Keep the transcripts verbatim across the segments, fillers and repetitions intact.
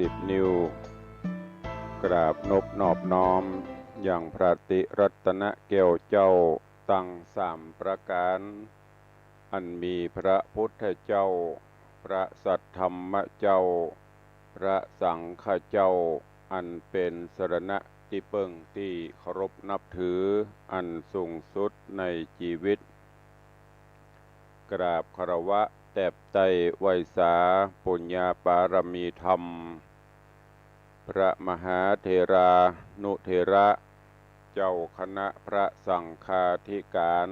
สิบนิ้ว กราบนบนอบน้อมยังพระติรัตนแก้วเจ้าตังสามประก๋าน อันมีพระพุทธเจ้า พระสัทธรรมเจ้า พระสังฆเจ้า อันเป๋นสรณะตี้เปิ้งตี้เคารพนับถืออันสูงสุดในจีวิต กราบคารวะแตบไต้ไหว้สาปุญญาปารมีธรรม พระมหาเถรานุเถระ เจ้าคณะพระสังฆาธิก๋าน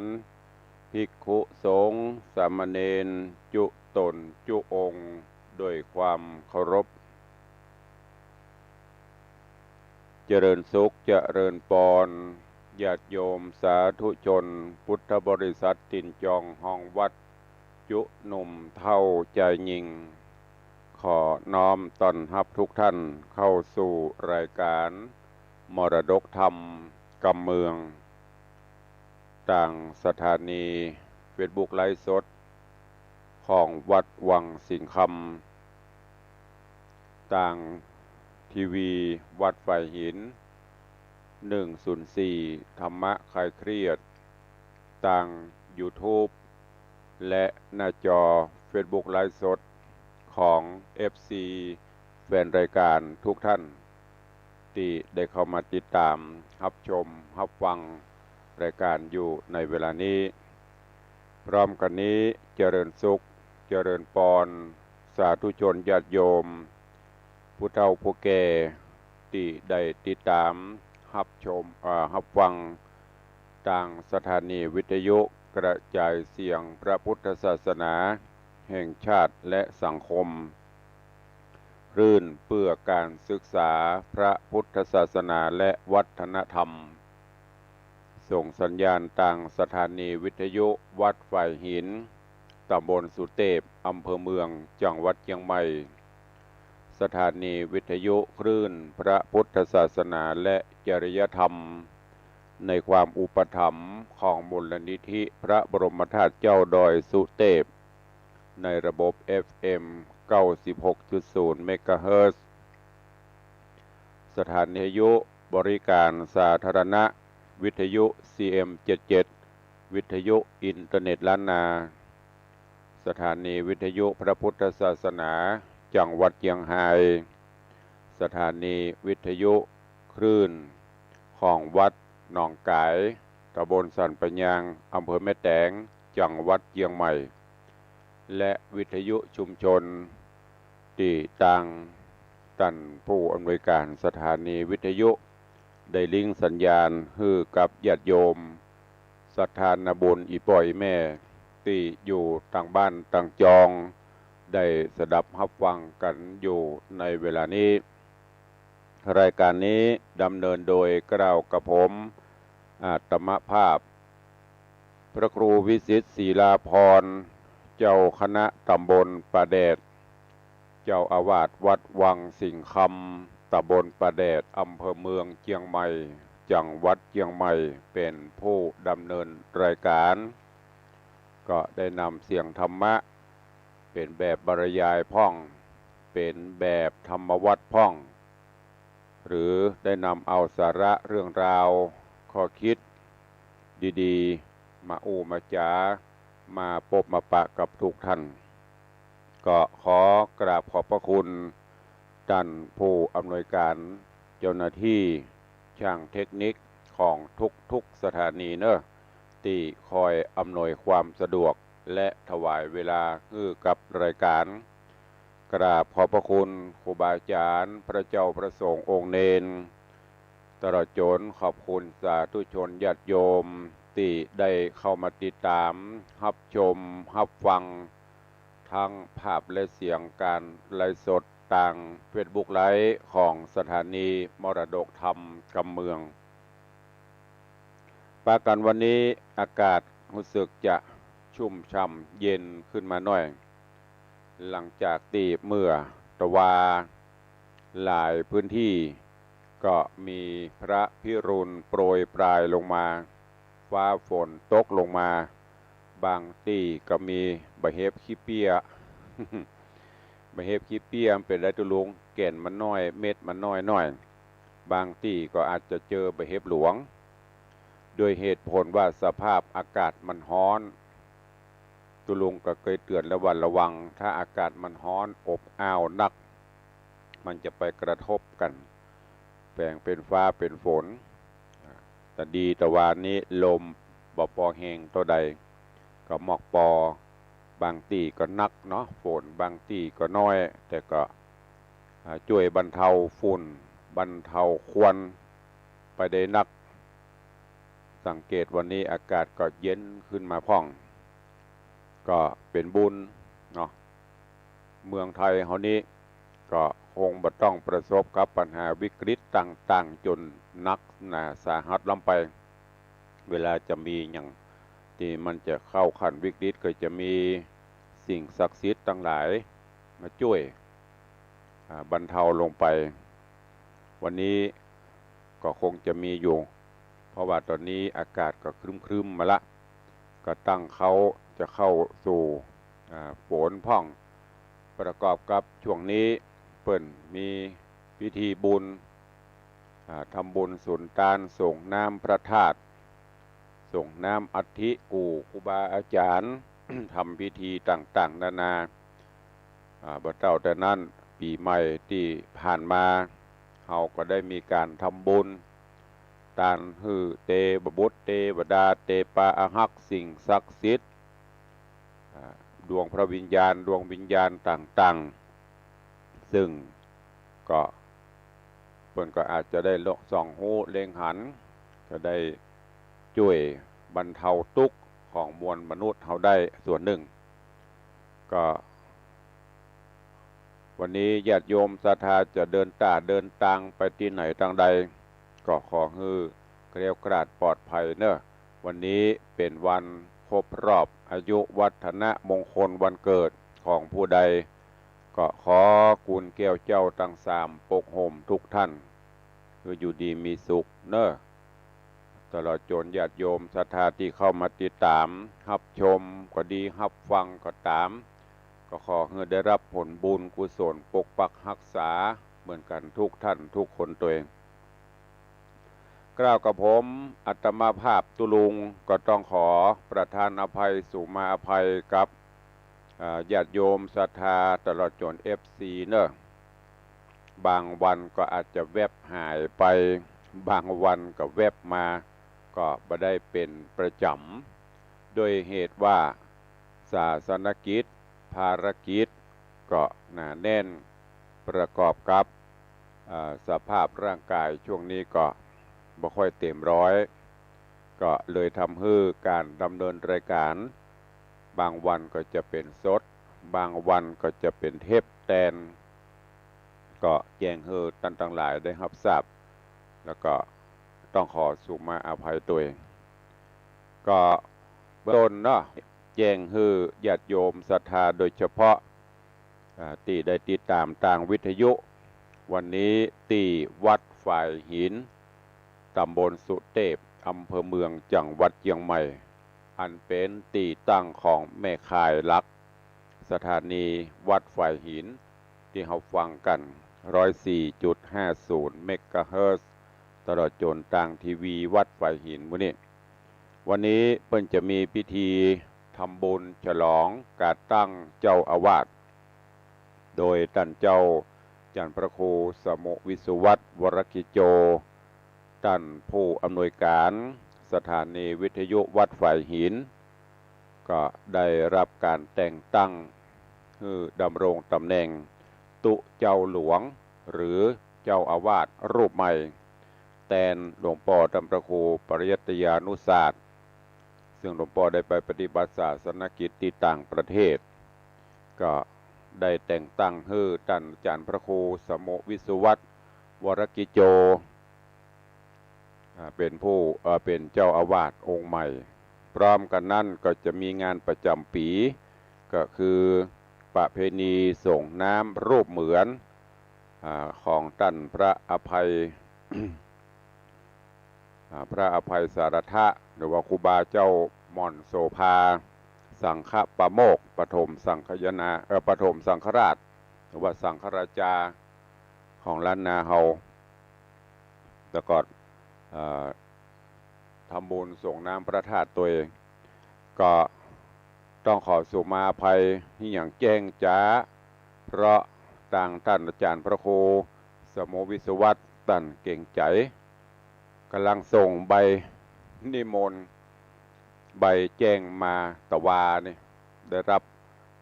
ภิกขุสงฆ์สามเณรจุ๊ต๋นจุ๊องค์ โดยความเคารพ เจริญสุขเจริญปอน ญาติโยมสาธุชน พุทธบริษัทตี๋นจองห้องวัด จุ๊หนุ่มเฒ่าจายญิง ขอน้อมต้อนฮับทุกท่านเข้าสู่รายก๋านมรดกธรรมกำเมือง ตางสถานีเฟซบุ๊กไลฟ์สดของวัดวังสิงห์คำ ตางทีวีวัดฝายหิน หนึ่งศูนย์สี่ ธรรมะคลายเครียด ตางยูทูบ และหน้าจอเฟซบุ๊กไลฟ์สดของเอฟซี แฟนรายก๋านทุกท่าน ตี้ได้เข้ามาติดต๋ามฮับชมฮับฟังรายก๋านอยู่ในเวลานี้ พร้อมกั๋นนี้เจริญสุขเจริญปอน สาธุชนญาติโยม ผู้เฒ่าผู้แก่ ตี้ได้ติดต๋ามฮับชม เอ่อ ฮับฟังตางสถานีวิทยุกระจายเสียงพระพุทธศาสนาแห่งชาติและสังคม คลื่นเพื่อการศึกษาพระพุทธศาสนาและวัฒนธรรม ส่งสัญญาณตางสถานีวิทยุวัดฝายหิน ต๋ำบลสุเตพ อำเภอเมือง จังหวัดเจียงใหม่ สถานีวิทยุคลื่นพระพุทธศาสนาและจริยธรรม ในความอุปถัมภ์ของมูลนิธิพระบรมธาตุเจ้าดอยสุเตพ ในระบบเอฟเอ็ม เก้าสิบหกจุดศูนย์ เมกะเฮิรตซ์ สถานีวิทยุบริการสาธารณะ วิทยุ ซีเอ็ม เจ็ดเจ็ด วิทยุอินเทอร์เน็ตล้านนา สถานีวิทยุพระพุทธศาสนา จังหวัดเจียงฮาย สถานีวิทยุคลื่นของวัดหนองก๋าย ต๋ำบลสันป่ายยาง อำเภอแม่แตง จังหวัดเจียงใหม่ และวิทยุชุมชน ตี้ตางต้านผู้อำนวยการสถานีวิทยุ ได้ลิงก์สัญญาณหื้อกับญาติโยม ศรัทธานาบุญอี่ป้ออี่แม่ ตี้อยู่ตางบ้านตางจอง ได้สดับฮับฟังกั๋นอยู่ในเวลานี้ รายก๋านนี้ดำเนินโดยเกล้ากระผม อาตมาภาพ พระครูวิสิทธิ์ ศิลาภรณ์ เจ้าคณะต๋ำบลป่าแดด เจ้าอาวาสวัดวังสิงห์คำ ต๋ำบลป่าแดด อำเภอเมืองเจียงใหม่ จังหวัดเจียงใหม่ เป๋นผู้ดำเนินรายก๋าน ก็ได้นำเสียงธรรมะ เป๋นแบบบรรยายพ่อง เป๋นแบบธรรมวัตรพ่อง หรือได้นำเอาสาระเรื่องราว ข้อคิดดีๆ มาอู้มาจ๋า มาปบมาปะกับทุกท่าน ก็ขอกราบขอบพระคุณ ต้านผู้อำนวยการ เจ้าหน้าตี้ ช่างเทคนิคของทุกๆ สถานีเนอะ ตี้คอยอำนวยความสะดวก และถวายเวลาหื้อกับรายก๋าน กราบขอบพระคุณครูบาอาจ๋ารย์ พระเจ้าพระสงฆ์องค์เณร ตลอดจ๋นขอบคุณสาธุชนญาติโยม ตี้ได้เข้ามาติดต๋าม ฮับชม ฮับฟัง ทั้งภาพและเสียงก๋านไลฟ์สดตางเฟซบุ๊กไลฟ์ของสถานีมรดกธรรมกำเมือง ปะกั๋นวันนี้อากาศฮู้สึกจะชุ่มฉ่ำเย็นขึ้นมาหน้อย หลังจากตี้เมื่อตะวา หลายพื้นตี้ก็มีพระพิรุณโปรยปรายลงมา ฟ้าฝนตกลงมา บางตี้ก็มีบ่าเห็บขี้เปี้ย บ่าเห็บขี้เปี้ยมันเป๋นไรตุ๊ลุง แก่นมันน้อย เม็ดมันน้อยหน้อย บางตี้ก็อาจจะเจอใบเห็บหลวง โดยเหตุผลว่าสภาพอากาศมันฮ้อน ตุ๊ลุงก็เกยเตื๋อนแล้วว่าระวัง ถ้าอากาศมันฮ้อนอบอ้าวนัก มันจะไปกระทบกั๋น แป๋งเป๋นฟ้าเป๋นฝน อ่า แต่ดีแต่วานี้ลมบ่ปอแฮงเต้าใด ก็มอกปอ บางตี้ก็นักเนาะ ฝนบางตี้ก็น้อย แต่ก็ อ่า จ้วยบรรเทาฝุ่น บรรเทาควันไปได้นัก สังเกตวันนี้อากาศก็เย็นขึ้นมาพ่อง ก็เป๋นบุญเนาะ เมืองไทยเฮานี้ก็คงบ่ต้องประสบกับปัญหาวิกฤตต่างๆ จ๋นนักหนาสาหัสล้ำไป เวลาจะมีหยังตี้มันจะเข้าขั้นวิกฤตก็จะมีสิ่งศักดิ์สิทธิ์ตังหลายมาจ้วย อ่า บรรเทาลงไป วันนี้ก็คงจะมีอยู่ เพราะว่าต๋อนนี้อากาศก็ครึ้มๆ มาละ ก็ตั้งเค้าจะเข้าสู่ อ่า ฝนพ่อง ประกอบกับช่วงนี้เปิ้นมีพิธีบุญ อ่า ทำบุญสุนตาน สรงน้ำพระธาตุ สรงน้ำอัฐิกู่ครูบาอาจ๋ารย์ ทำพิธีต่างๆ นานา อ่า บ่เต้าแต่นั้น ปี๋ใหม่ตี้ผ่านมา เฮาก็ได้มีก๋านทำบุญ ตานหื้อเตวบุตรเตวดา เตปาอาฮักษ์ สิ่งศักดิ์สิทธิ์ อ่า ดวงพระวิญญาณ ดวงวิญญาณต่างๆ ซึ่งก็ เปิ้นก็อาจจะได้ส่องฮู้เล็งหัน จะได้จ้วยบรรเทาตุ๊กข์ของมวลมนุษย์เฮาได้ส่วนนึ่ง ก็ วันนี้ญาติโยมศรัทธาจะเดินต้าเดินตางไปตี้ไหนตางใด ก็ขอหื้อแคล้วคลาดปลอดภัยเนาะ วันนี้เป๋นวันครบรอบอายุวัฒนมงคลวันเกิดของผู้ใด ก็ขอคุณแก้วเจ้าตังสามปกโฮมทุกท่าน หื้ออยู่ดีมีสุขเนาะ ตลอดจ๋นญาติโยมศรัทธาตี้เข้ามาติดต๋าม ฮับชมก็ดี ฮับฟังก็ต๋าม ก็ขอหื้อได้ฮับผลบุญกุศลปกปักฮักษาเหมือนกั๋นทุกท่านทุกคนตวย กล่าวกับผมอาตมาภาพตุ๊ลุงก็ต้องขอประทานอภัย สุมาอภัยกับ อ่า ญาติโยมศรัทธาตลอดจ๋นเอฟซีเนาะ บางวันก็อาจจะแวบหายไป บางวันก็แวบมา ก็บ่ได้เป๋นประจ๋ำ โดยเหตุว่าศาสนกิจ ภารกิจก็หนาแน่น ประกอบกับ อ่า สภาพร่างกายช่วงนี้ก็บ่ค่อยเต๋มร้อย ก็เลยทำหื้อก๋านดำเนินรายก๋าน บางวันก็จะเป๋นสด บางวันก็จะเป๋นเทปแตน ก็แจ้งหื้อต้านตังหลายได้ฮับทราบ แล้วก็ต้องขอสุมาอภัยตวย ก็เบื้องต้นเนาะ แจ้งหื้อญาติโยมศรัทธาโดยเฉพาะ อ่า ตี้ได้ติดต๋ามตางวิทยุ วันนี้ตี้วัดฝายหิน ต๋ำบลสุเตพ อำเภอเมือง จังหวัดเจียงใหม่ อันเป๋นตี้ตั้งของแม่ข่ายหลัก สถานีวัดฝายหิน ตี้เฮาฟังกั๋น ร้อยสี่จุดห้าศูนย์เมกะเฮิรตซ์ ตลอดจ๋นตางทีวีวัดฝายหินหมู่นี้ วันนี้เปิ้นจะมีพิธีทำบุญฉลองก๋านตั้งเจ้าอาวาส โดยต้านเจ้าจันทร์พระครูสมุห์วิสุวัฒน์ วรกิจโจ ต้านผู้อำนวยก๋านสถานีวิทยุวัดฝายหิน ก็ได้ฮับก๋านแต่งตั้งหื้อดำรงต๋ำแหน่งตุ๊เจ้าหลวง หรือเจ้าอาวาสรูปใหม่ แตนหลวงป้อต้านพระครูปริยัตยานุศาสน์ ซึ่งหลวงป้อได้ไปปฏิบัติศาสนกิจตี้ต่างประเทศ ก็ได้แต่งตั้งหื้อต้านอาจ๋ารย์พระครูสมุห์วิสุวัฒน์ วรกิจโจ อ่า เป๋นผู้ เอ่อ เป๋นเจ้าอาวาสองค์ใหม่ พร้อมกั๋นนั้นก็จะมีงานประจ๋ำปี ก็คือประเพณีสรงน้ำรูปเหมือน อ่า ของต้านพระอภัย อ่า พระอภัยสารถะ หรือว่าครูบาเจ้าหม่อนโสภา สังฆปาโมกข์ ปฐมสังฆยนา เอ่อ ปฐมสังฆราช หรือว่าสังฆราชา ของล้านนาเฮา แล้วก็ เอ่อ ทำบุญส่งน้ำพระธาตุตวย ก็ต้องขอสุมาอภัยอย่างแจ้งจ๊า เพราะตางต้านอาจ๋ารย์พระครูสมุห์วิศวัตรต้านเก๋งใจ๋ ก่ำลังส่งใบนิมนต์ ใบแจ้งมาตะวานี่ ได้รับ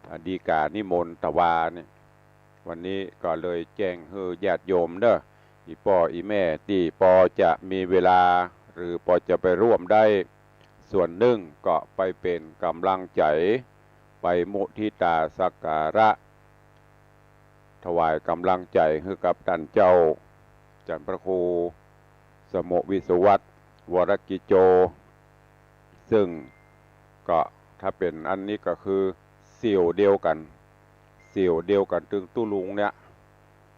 อ่า ฎีกานิมนต์ตะวานี่ วันนี้ก็เลยแจ้งหื้อญาติโยมเน่อ อี่ป้ออี่แม่ตี้ปอจะมีเวลา หรือปอจะไปร่วมได้ ส่วนนึ่งก็ไปเป๋นก๋ำลังใจ๋ ไปมุทิตาสักการะ ถวายก๋ำลังใจ๋หื้อกับต้านเจ้า อาจ๋ารย์พระครูสมุห์วิศวัตร วรกิจโจ ซึ่งก็ถ้าเป๋นอันนี้ก็คือเสี่ยวเดียวกั๋น เสี่ยวเดียวกั๋นตึงตุ๊ลุงเนี่ย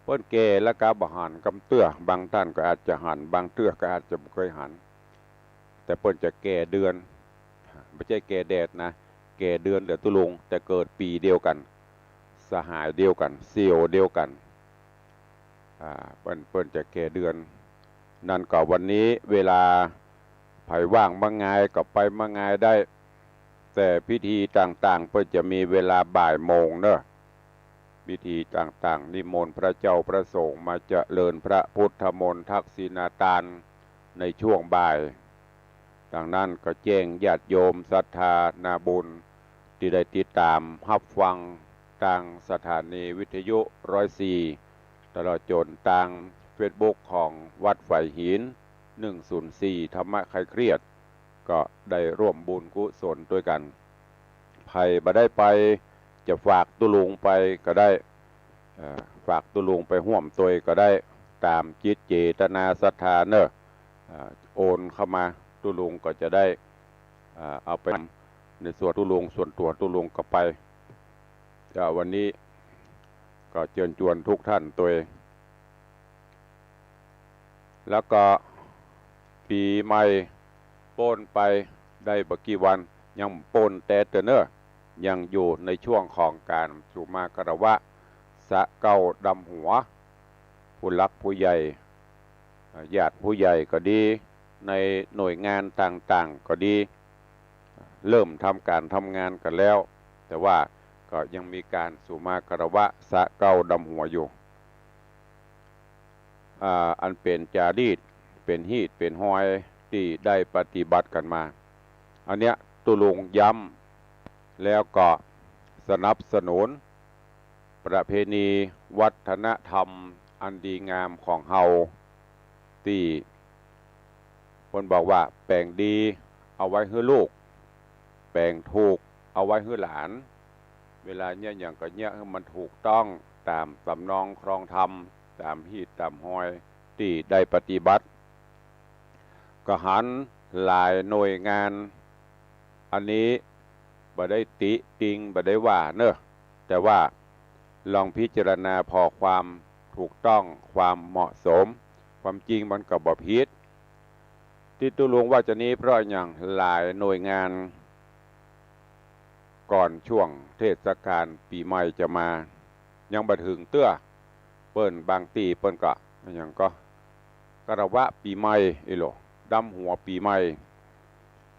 เปิ้นแก่แล้วก็บ่หันกำเตื้อ บางต้านก็อาจจะหัน บางเตื้อก็อาจจะบ่เกยหัน แต่เปิ้นจะแก่เดือน บ่ใจ้แก่แดดนะ แก่เดือนเหลือตุ๊ลุง แต่เกิดปี๋เดียวกั๋น สหายเดียวกั๋น เสี่ยวเดียวกั๋น อ่า เปิ้น เปิ้นจะแก่เดือน นั้นก็วันนี้เวลาใผว่างมางายก็ไปมางายได้ แต่พิธีต่างๆ เปิ้นจะมีเวลาบ่ายโมงเน่อ พิธีต่างๆ นิมนต์พระเจ้าพระสงฆ์มาเจริญพระพุทธมนต์ทักษิณาตานในช่วงบ่าย ดังนั้นก็แจ้งญาติโยมศรัทธานาบุญตี้ได้ติดต๋ามฮับฟังตางสถานีวิทยุร้อยสี่ ตลอดจ๋นตางเฟซบุ๊กของวัดฝายหิน หนึ่งศูนย์สี่ ธรรมะคลายเครียด ก็ได้ร่วมบุญกุศลตวยกั๋น ใผบ่ได้ไป จะฝากตุ๊ลุงไปก็ได้ เอ่อ ฝากตุ๊ลุงไปฮ่วมตวยก็ได้ ต๋ามจิตเจตนาศรัทธาเน่อ เอ่อ โอนเข้ามา ตุ๊ลุงก็จะได้ เอ่อ เอาไปในส่วนตุ๊ลุง ส่วนตั๋วตุ๊ลุงก็ไป ก็วันนี้ก็เจิญจวนทุกท่านตวย แล้วก็ปี๋ใหม่ป๊นไปได้บ่กี่วัน ยังป๊นแต๊เตื้อเน่อ ยังอยู่ในช่วงของก๋านสุมาคารวะ สะเกล้าดำหัว ผู้หลักผู้ใหญ่ ญาติผู้ใหญ่ก็ดี ในหน่วยงานต่างๆ ก็ดี เริ่มทำก๋านทำงานกั๋นแล้ว แต่ว่าก็ยังมีก๋านสุมาคารวะ สะเกล้าดำหัวอยู่ อ่า อันเป๋นจ๋ารีต เป๋นฮีต เป๋นฮอยตี้ได้ปฏิบัติกั๋นมา อันเนี้ยตุ๊ลุงย้ำ แล้วก็สนับสนุนประเพณีวัฒนธรรมอันดีงามของเฮา ตี้เปิ้นบอกว่า แป๋งดีเอาไว้หื้อลูก แป๋งถูกเอาไว้หื้อหลาน เวลาเยียะหยังก็เยียะหื้อมันถูกต้องต๋ามต๋ำนองครองธรรม ต๋ามฮีตต๋ามฮอยตี้ได้ปฏิบัติ ก็หันหลายหน่วยงาน อันนี้บ่ได้ติติง บ่ได้ว่าเน่อ แต่ว่าลองพิจารณาผ่อความถูกต้อง ความเหมาะสม ความจริงมันก็บ่ผิด ตี้ตุ๊ลุงว่าจานี้เพราะหยัง หลายหน่วยงาน ก่อนช่วงเทศกาลปี๋ใหม่จะมา ยังบ่เถิงเตื้อ เปิ้นบางตี้เปิ้นก็ หยังก็ คารวะปี๋ใหม่อี้โหละ ดำหัวปี๋ใหม่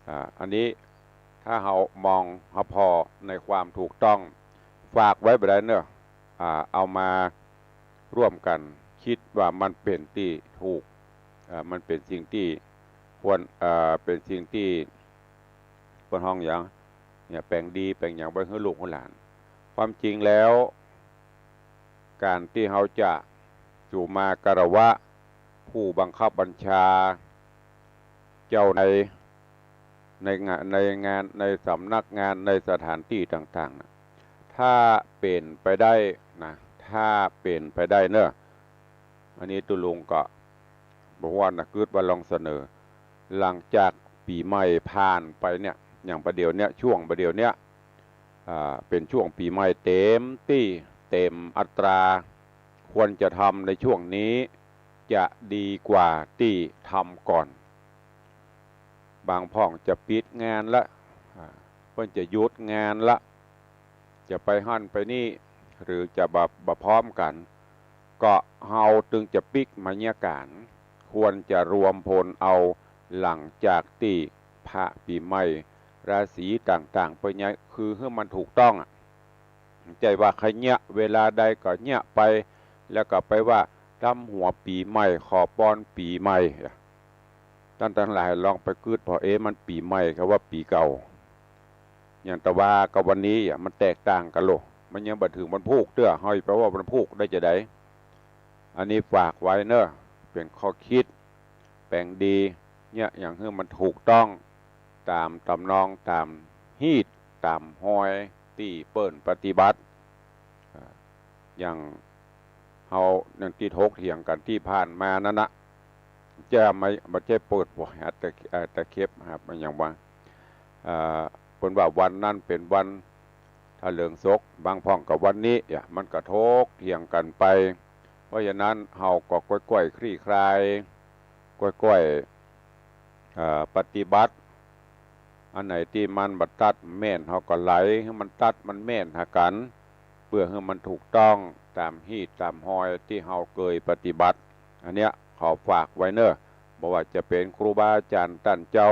อ่า อันนี้ถ้าเฮามองหาผ่อในความถูกต้อง ฝากไว้บ่ได้เน่อ อ่า เอามาร่วมกั๋นกึ๊ดว่ามันเป๋นตี้ถูก อ่า มันเป๋นสิ่งตี้ควร อ่า เป๋นสิ่งตี้ เปิ้นฮ้องหยัง เนี่ย แป๋งดีแป๋งหยังไว้หื้อลูกหื้อหลาน ความจริงแล้ว ก๋านตี้เฮาจะสุมาคารวะผู้บังคับบัญชา เจ้านาย ในงาน ในงาน ในสำนักงาน ในสถานตี้ต่างๆ น่ะ ถ้าเป๋นไปได้นะ ถ้าเป๋นไปได้เน่อ อันนี้ตุ๊ลุงก็บ่ฮู้นะ กึ๊ดว่าลองเสนอ หลังจากปี๋ใหม่ผ่านไปเนี่ย อย่างประเดี๋ยวเนี้ย ช่วงประเดี๋ยวเนี้ย อ่า เป๋นช่วงปี๋ใหม่เต๋มตี้ เต๋มอัตรา ควรจะทำในช่วงนี้ จะดีกว่าตี้ทำก่อน บางพ่องจะปิดงานละ อ่า เปิ้นจะหยุดงานละ จะไปหั้นไปนี่ หรือจะบ่ บ่พร้อมกั๋น ก็เฮาตึงจะปิ๊กมายะก๋าน ควรจะรวมผลเอาหลังจากตี้พระปี๋ใหม่ ราศีต่างๆ เปิ้นเยียะ คือหื้อมันถูกต้องอะ ใจ้ว่าใค่เยียะเวลาใดก็เยียะไป แล้วก็ไปว่าดำหัวปี๋ใหม่ ขอปอนปี๋ใหม่ ต้านตังหลายลองไปกึ๊ดผ่อ เอ๊ะ มันปี๋ใหม่กาว่าปี๋เก่า อย่างตะวากับวันนี้อะ มันแตกต่างกั๋นโล มันยังบ่เถิงวันพูกเตื้อ เฮาไปว่าวันพูกได้จาใด อันนี้ฝากไว้เน่อ เป๋นข้อคิด แป๋งดี เยียะหยังหื้อมันถูกต้อง ต๋ามต๋ามนอง ต๋ามฮีต ต๋ามฮอย ตี้เปิ้นปฏิบัติ อ่า อย่างเฮา อย่างตี้ถกเถียงกั๋นตี้ผ่านมานั้นนะ จะไม่ บ่ใจ้เปิดบ่อย อาจจะ อาจจะเข็บครับ มันอย่างว่า อ่า เปิ้นว่าวันนั้นเป๋นวันถลิงศก บางพ่องก็วันนี้ อ่ะ มันก็ถกเถียงกั๋นไป เพราะฉะนั้นเฮาก็ก้อยๆ คลี่คลาย ก้อยๆ เอ่อ ปฏิบัติ อันไหนตี้มันบ่ตัดแม่น เฮาก็ไหลหื้อมันตัดมันแม่นหากั๋น เปื้อหื้อมันถูกต้องต๋ามฮีตต๋ามฮอยตี้เฮาเกยปฏิบัติ อันเนี้ยขอฝากไว้เน่อ บ่ว่าจะเป๋นครูบาอาจ๋ารย์ต้านเจ้า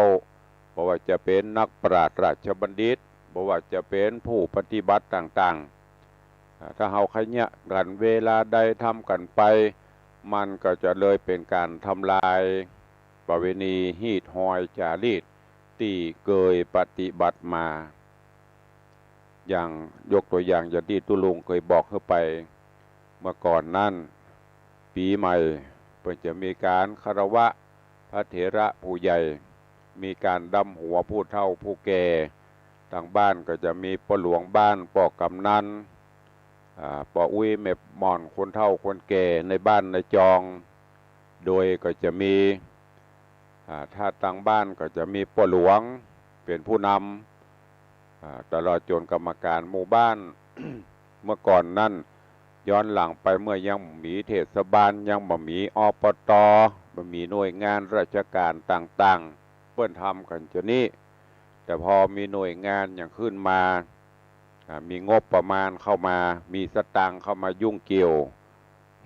บ่ว่าจะเป๋นนักปราชญ์ราชบัณฑิต บ่ว่าจะเป๋นผู้ปฏิบัติต่างๆ อ่า ถ้าเฮาใค่เยียะกั๋นเวลาใดทำกั๋นไป มันก็จะเลยเป๋นก๋านทำลายประเวณีฮีตฮอยจ๋ารีตตี้เกยปฏิบัติมา อย่างยกตั๋วอย่าง อย่างตี้ตุ๊ลุงเกยบอกหื้อไปเมื่อก่อนนั้น ปี๋ใหม่เปิ้นจะมีก๋านคารวะพระเถระผู้ใหญ่ มีก๋านดำหัวผู้เฒ่าผู้แก่ ตางบ้านก็จะมีป้อหลวงบ้าน ป้อกำนัน อ่า ป้ออุ๊ยแม่หม่อน คนเฒ่าคนแก่ในบ้านในจอง โดยก็จะมี อ่า ถ้าตางบ้านก็จะมีป้อหลวงเป๋นผู้นำ อ่า ตลอดจ๋นกรรมการหมู่บ้าน เมื่อก่อนนั้น ย้อนหลังไปเมื่อยังบ่มีเทศบาล ยังบ่มี อปต. บ่มีหน่วยงานราชก๋านต่างๆ เปิ้นทำกั๋นจานี้ แต่พอมีหน่วยงานหยังขึ้นมา อ่า มีงบประมาณเข้ามา มีสตางค์เข้ามายุ่งเกี่ยว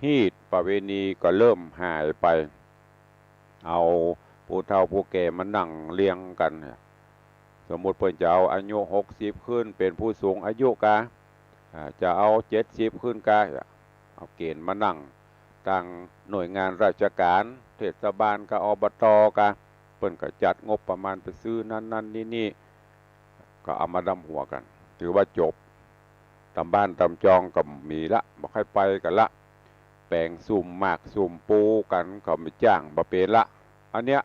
ฮีตประเวณีก็เริ่มหายไป เอาผู้เฒ่าผู้แก่มานั่งเรียงกั๋น สมมุติเปิ้นจะเอาอายุหกสิบขึ้นเป๋นผู้สูงอายุกา อ่า จะเอาเจ็ดสิบขึ้นกา เอาเก๋ณฑ์มานั่ง ตางหน่วยงานราชก๋าน เทศบาลกา อปต. กา เปิ้นก็จัดงบประมาณไปซื้อนั้นๆ นี่ๆ ก็เอามาดำหัวกั๋น ถือว่าจบ ต๋ามบ้านต๋ามจองก็บ่มีละ บ่ใค่ไปกั๋นละ แป๋งสุมหมากสุมปูกั๋นก็บ่จ้าง บ่เป๋นละ อันเนี้ย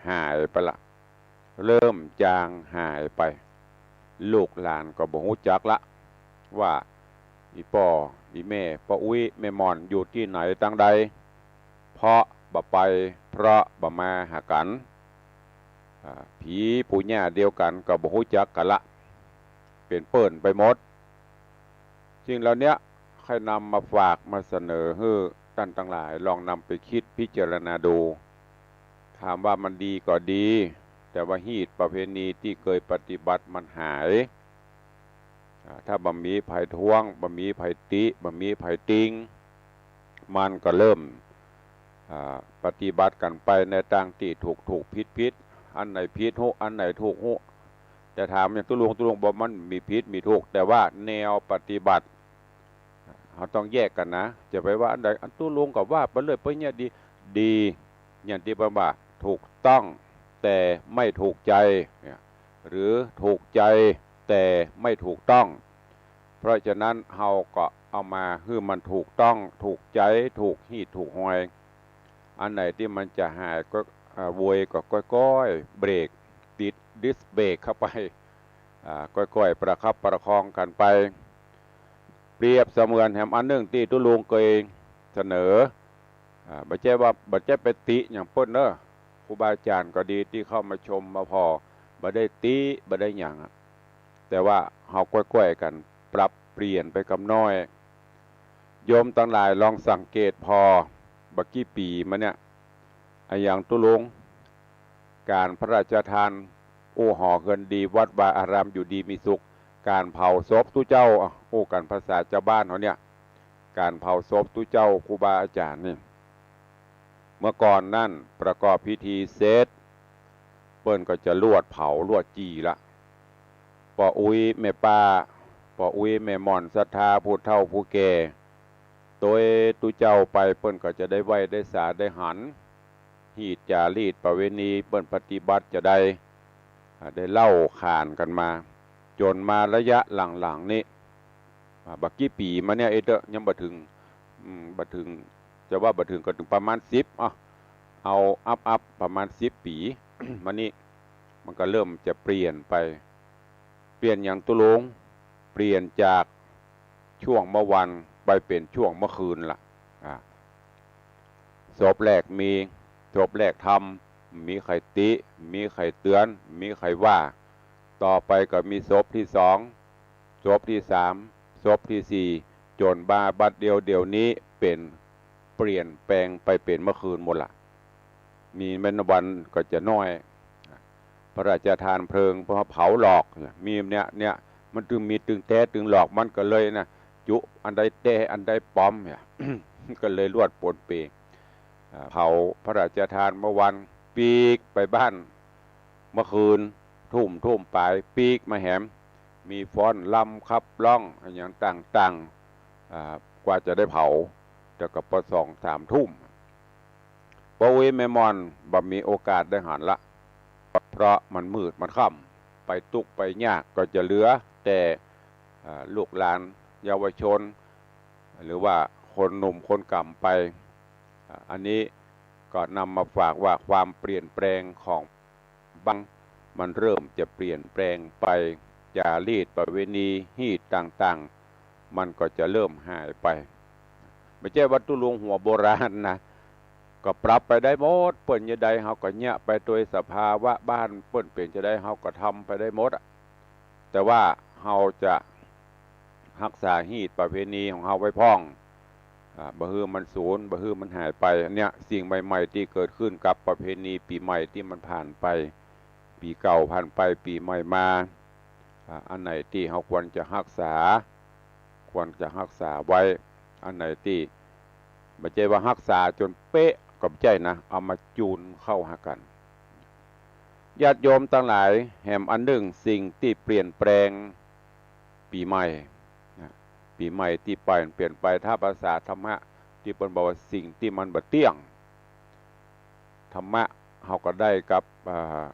หายไปละ เริ่มจางหายไป ลูกหลานก็บ่ฮู้จักละ ว่าอี่ป้ออี่แม่ ป้ออุ๊ยแม่หม่อนอยู่ตี้ไหนตางใด เพราะบ่ไป เพราะบ่มาหากั๋น อ่า ผีปู่ย่าเดียวกั๋นก็บ่ฮู้จักกั๋นละ เป๋นเปิ้นไปหมด สิ่งเหล่าเนี้ยใค่นำมาฝากมาเสนอหื้อต้านตังหลายลองนำไปกึ๊ดพิจารณาดู ถามว่ามันดีก็ดี แต่ว่าฮีตประเวณีตี้เกยปฏิบัติมันหาย อ่า ถ้าบ่มีใผท้วง บ่มีใผติ บ่มีใผติง มันก็เริ่ม อ่า ปฏิบัติกั๋นไปในตางตี้ถูกๆ ผิดๆ อันไหนผิดฮู้ อันไหนถูกฮู้ แต่ถามอย่างตุ๊ลุง ตุ๊ลุงบอกมันมีผิดมีถูก แต่ว่าแนวปฏิบัติ เฮาต้องแยกกั๋นนะ จะไปว่าอันใด อันตุ๊ลุงก็ว่าไปเรื่อยไปเนี่ย ดี ดี อย่างตี้เปิ้นว่าถูกต้องแต่ไม่ถูกใจเนี่ย หรือถูกใจแต่ไม่ถูกต้อง เพราะฉะนั้นเฮาก็เอามาหื้อมันถูกต้อง ถูกใจ๋ ถูกฮีต ถูกฮอย อันไหนตี้มันจะหายก็ อ่า โวยก็ก้อยๆ เบรก ติดดิสก์เบรกเข้าไป อ่า ก้อยๆ ประคับประคองกั๋นไป เปรียบเสมือนแหมอันนึ่งตี้ตุ๊ลุงเกยเสนอ อ่า บ่ใจ้ว่า บ่ใจ้ไปติหยังเปิ้นเน่อ ครูบาอาจ๋ารย์ก็ดีตี้เข้ามาชมมาผ่อ บ่ได้ติ บ่ได้หยังอะ แต่ว่าเฮาก้อยๆ กั๋นปรับเปลี่ยนไปกำน้อย โยมตังหลายลองสังเกตผ่อ บ่กี่ปี๋มาเนี่ย อะหยังตุ๊ลุง ก๋านพระราชทาน อู้หอเฮือนดี วัดวาอารามอยู่ดีมีสุข ก๋านเผาศพตุ๊เจ้า อู้กั๋นภาษาจาวบ้านเฮาเนี่ย ก๋านเผาศพตุ๊เจ้าครูบาอาจ๋ารย์นี่ เมื่อก่อนนั้นประกอบพิธีเสร็จ เปิ้นก็จะลวดเผาลวดจี่ละ ป้ออุ๊ยแม่ป้า ป้ออุ๊ยแม่หม่อนศรัทธาผู้เฒ่าผู้แก่ โตยตุ๊เจ้าไปเปิ้นก็จะได้ไหว้ได้สาได้หัน ฮีตจารีตประเวณีเปิ้นปฏิบัติจาใด อ่า ได้เล่าขานกั๋นมา จ๋นมาระยะหลังๆ นี้ อ่า บ่กี่ปี๋มาเนี่ย เอ๊ะ เต๊อะ ยังบ่เถิง อืม บ่เถิง จะว่าบ่เถิงก็เถิงประมาณสิบ อ่ะ เอาอัปๆ ประมาณสิบปี๋ มานี่ มันก็เริ่มจะเปลี่ยนไป เปลี่ยนหยังตุ๊ลุง เปลี่ยนจากช่วงเมื่อวันไปเป๋นช่วงเมื่อคืนละ อ่า ศพแรกมี ศพแรกทำ มีใผติ มีใผเตือน มีใผว่า ต่อไปก็มีศพตี้สอง ศพตี้สาม ศพตี้สี่ จ๋นมาบัดเดียว เดี๋ยวนี้เป๋น เปลี่ยนแปลงไปเป๋นเมื่อคืนหมดละ มีแม่นวันก็จะน้อย พระราชทานเพลิง เผาหลอก มีเนี่ย เนี่ย มันตึงมีตึงแต๊ตึงหลอก มันก็เลยนะ จุอันใดแต๊อันใดป๋อมเนี่ย ก็เลยลวดปนเป อ่า เผาพระราชทานเมื่อวัน ปีกไปบ้าน เมื่อคืน ทุ่ม ทุ่มป๋าย ปีกมาแหม มีฟ้อนรำขับร้องอะหยังต่างๆ อ่า กว่าจะได้เผา แต่ก็ปอสองสามทุ่ม ป้ออุ๊ยแม่หม่อนบ่มีโอกาสได้หันละ เพราะมันมืดมันค่ำ ไปตุ๊กข์ไปยาก ก็จะเหลือแต่ อ่า ลูกหลานเยาวชน หรือว่าคนหนุ่มคนก่ำไป อ่า อันนี้ก็นำมาฝากว่าความเปลี่ยนแปลงของ บัง มันเริ่มจะเปลี่ยนแปลงไป จารีตประเวณีฮีตต่างๆ มันก็จะเริ่มหายไป บ่ใจ้ว่าตุ๊ลุงหัวโบราณนะ ก็ปรับไปได้หมด เปิ้นจาใดเฮาก็เยียะไป โตยสภาวะบ้านเปิ้นเป๋นจาใดเฮาก็ทำไปได้หมดอะ แต่ว่าเฮาจะฮักษาฮีตประเพณีของเฮาไว้พ่อง อ่า บ่หื้อมันสูญ บ่หื้อมันหายไป อันเนี้ย สิ่งใหม่ๆ ตี้เกิดขึ้นกับประเพณีปี๋ใหม่ตี้มันผ่านไป ปี๋เก่าผ่านไป ปี๋ใหม่มา อ่า อันไหนตี้เฮาควรจะฮักษา ควรจะฮักษาไว้ อันไหนตี้ บ่ใจ้ว่าฮักษาจ๋นเป๊ะก็บ่ใจ้นะ เอามาจูนเข้าหากั๋น ญาติโยมตังหลาย แหมอันนึ่งสิ่งตี้เปลี่ยนแปลงปี๋ใหม่นะ ปี๋ใหม่ตี้เปลี่ยน เปลี่ยนไป ถ้าภาษาธรรมะตี้เปิ้นบอกว่าสิ่งตี้มันบ่เตี้ยง ธรรมะเฮาก็ได้กับ อ่า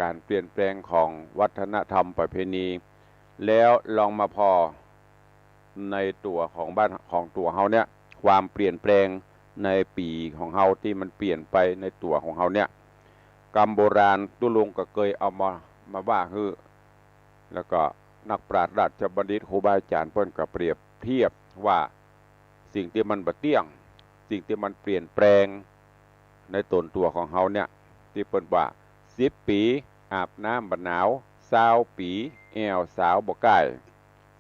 ก๋านเปลี่ยนแปลงของวัฒนธรรมประเพณี แล้วลองมาผ่อในตั๋วของบ้านของตั๋วเฮาเนี่ย ความเปลี่ยนแปลงในปี๋ของเฮาตี้มันเปลี่ยนไปในตั๋วของเฮาเนี่ย กำโบราณตุ๊ลุงก็เกยเอามา มาว่าหื้อ แล้วก็นักปราชญ์ราชบัณฑิตครูบาอาจ๋ารย์เปิ้นก็เปรียบเทียบว่า สิ่งตี้มันบ่เตี้ยง สิ่งตี้มันเปลี่ยนแปลงในต๋นตั๋วของเฮาเนี่ย ตี้เปิ้นว่า สิบปี๋อาบน้ำบ่หนาว ซาวปี๋แอ่วสาวบ่ก้าย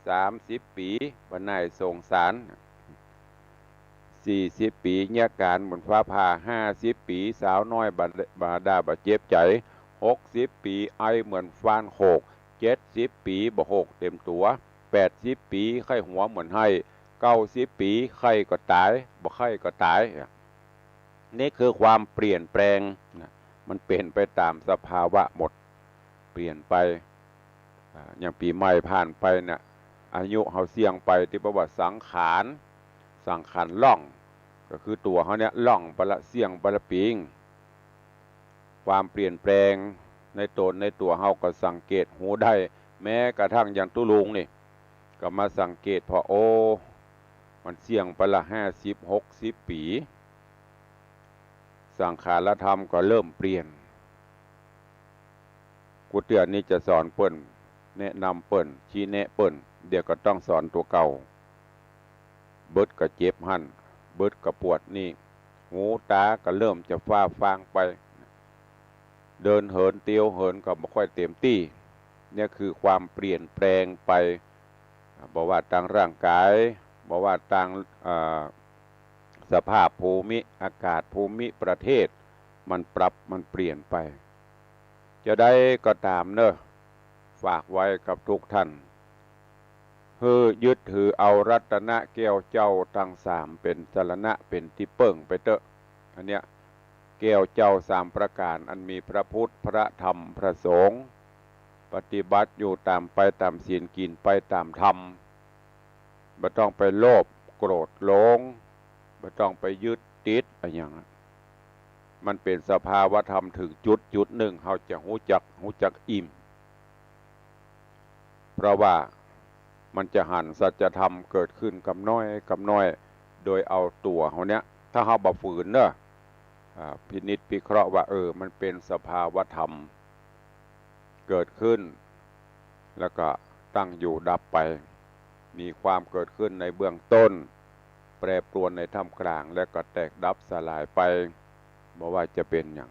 สามสิบปี๋บ่น่ายสงสาร สี่สิบปี๋เยียะก๋านเหมือนฟ้าผ่า ห้าสิบปี๋สาวน้อยบ่ บ่ด่าบ่เจ็บใจ๋ หกสิบปี๋ไอเหมือนฟ้านโขก เจ็ดสิบปี๋บ่โขกเต็มตั๋ว แปดสิบปี๋ไข้หัวเหมือนไห้ เก้าสิบปี๋ไข้ก็ต๋าย บ่ไข้ก็ต๋าย นี่คือความเปลี่ยนแปลงนะ มันเป๋นไปต๋ามสภาวะหมด เปลี่ยนไป อ่า อย่างปี๋ใหม่ผ่านไปเนี่ย อายุเฮาเสี้ยงไป ตี้เปิ้นว่าสังขาร สังขารล่อง ก็คือตั๋วเฮาเนี่ยล่องไปละ เสี้ยงไปละปี๋ ความเปลี่ยนแปลงในต๋นในตั๋วเฮาก็สังเกตฮู้ได้ แม้กระทั่งอย่างตุ๊ลุงนี่ ก็มาสังเกตผ่อ โอ้ มันเสี้ยงไปละห้าสิบ หกสิบปี๋ สังขารธรรมก็เริ่มเปลี่ยน กูเตื้อนี้จะสอนเปิ้น แนะนำเปิ้น ชี้แนะเปิ้น เดี๋ยวก็ต้องสอนตั๋วเก่า เบิดก็เจ็บหั้น เบิดก็ปวดนี่ หูต๋าก็เริ่มจะฟ้าฟางไป เดินเหินเตียวเหินก็บ่ค่อยเต็มตี้ เนี่ยคือความเปลี่ยนแปลงไป บ่ว่าตางร่างก๋าย บ่ว่าตาง อ่า สภาพภูมิอากาศ ภูมิประเทศ มันปรับ มันเปลี่ยนไป จาใดก็ต๋ามเนาะ ฝากไว้กับทุกท่าน หื้อยึดถือเอารัตนะแก้วเจ้าตังสามเป๋นสรณะ เป๋นตี้เปิ้งไปเต๊อะ อันเนี้ย แก้วเจ้าสามประก๋าน อันมีพระพุทธ พระธรรม พระสงฆ์ ปฏิบัติอยู่ต๋ามไปต๋ามศีล กิ๋นไปต๋ามธรรม บ่ต้องไปโลภ โกรธ หลง บ่ต้องไปยึดติดอะหยัง มันเป๋นสภาวธรรม เถิงจุดจุดนึ่ง เฮาจะฮู้จัก ฮู้จักอิ่ม เพราะว่ามันจะหันสัจธรรมเกิดขึ้นกำน้อยกำน้อย โดยเอาตั๋วเฮาเนี้ย ถ้าเฮาบ่ฝืนเนาะ อ่า พินิจพิเคราะห์ว่า เออ มันเป๋นสภาวธรรม เกิดขึ้น แล้วก็ตั้งอยู่ดับไป มีความเกิดขึ้นในเบื้องต้น แปรปรวนในท่ามกลาง แล้วก็แตกดับสลายไป บ่ว่าจะเป๋นหยัง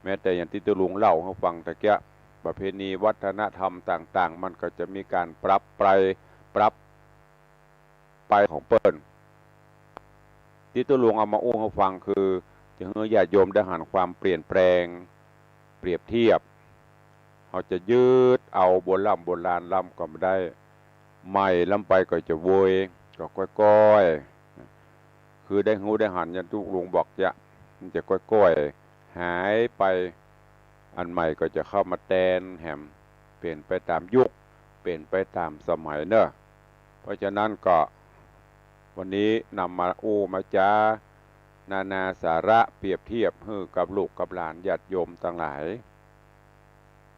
แม้แต่อย่างตี้ตุ๊ลุงเล่าหื้อฟังตะเกียะ ประเพณีวัฒนธรรมต่างๆ มันก็จะมีก๋านปรับไป ปรับไปของเปิ้น ตี้ตุ๊ลุงเอามาอู้หื้อฟังคือ จะหื้อญาติโยมได้หันความเปลี่ยนแปลง เปรียบเทียบ เฮาจะยึดเอาโบร่ำโบราณล้ำก็บ่ได้ ใหม่ล้ำไปก็จะโวย ก็ก้อยๆ คือได้ฮู้ได้หันอย่างตุ๊ลุงบอกจะ มันจะก้อยๆ หายไป อันใหม่ก็จะเข้ามาแตนแหม เป๋นไปต๋ามยุค เป๋นไปต๋ามสมัยเนาะ เพราะฉะนั้นก็ วันนี้นำมาอู้มาจ๋า นานาสาระเปรียบเทียบหื้อกับลูกกับหลานญาติโยมตังหลาย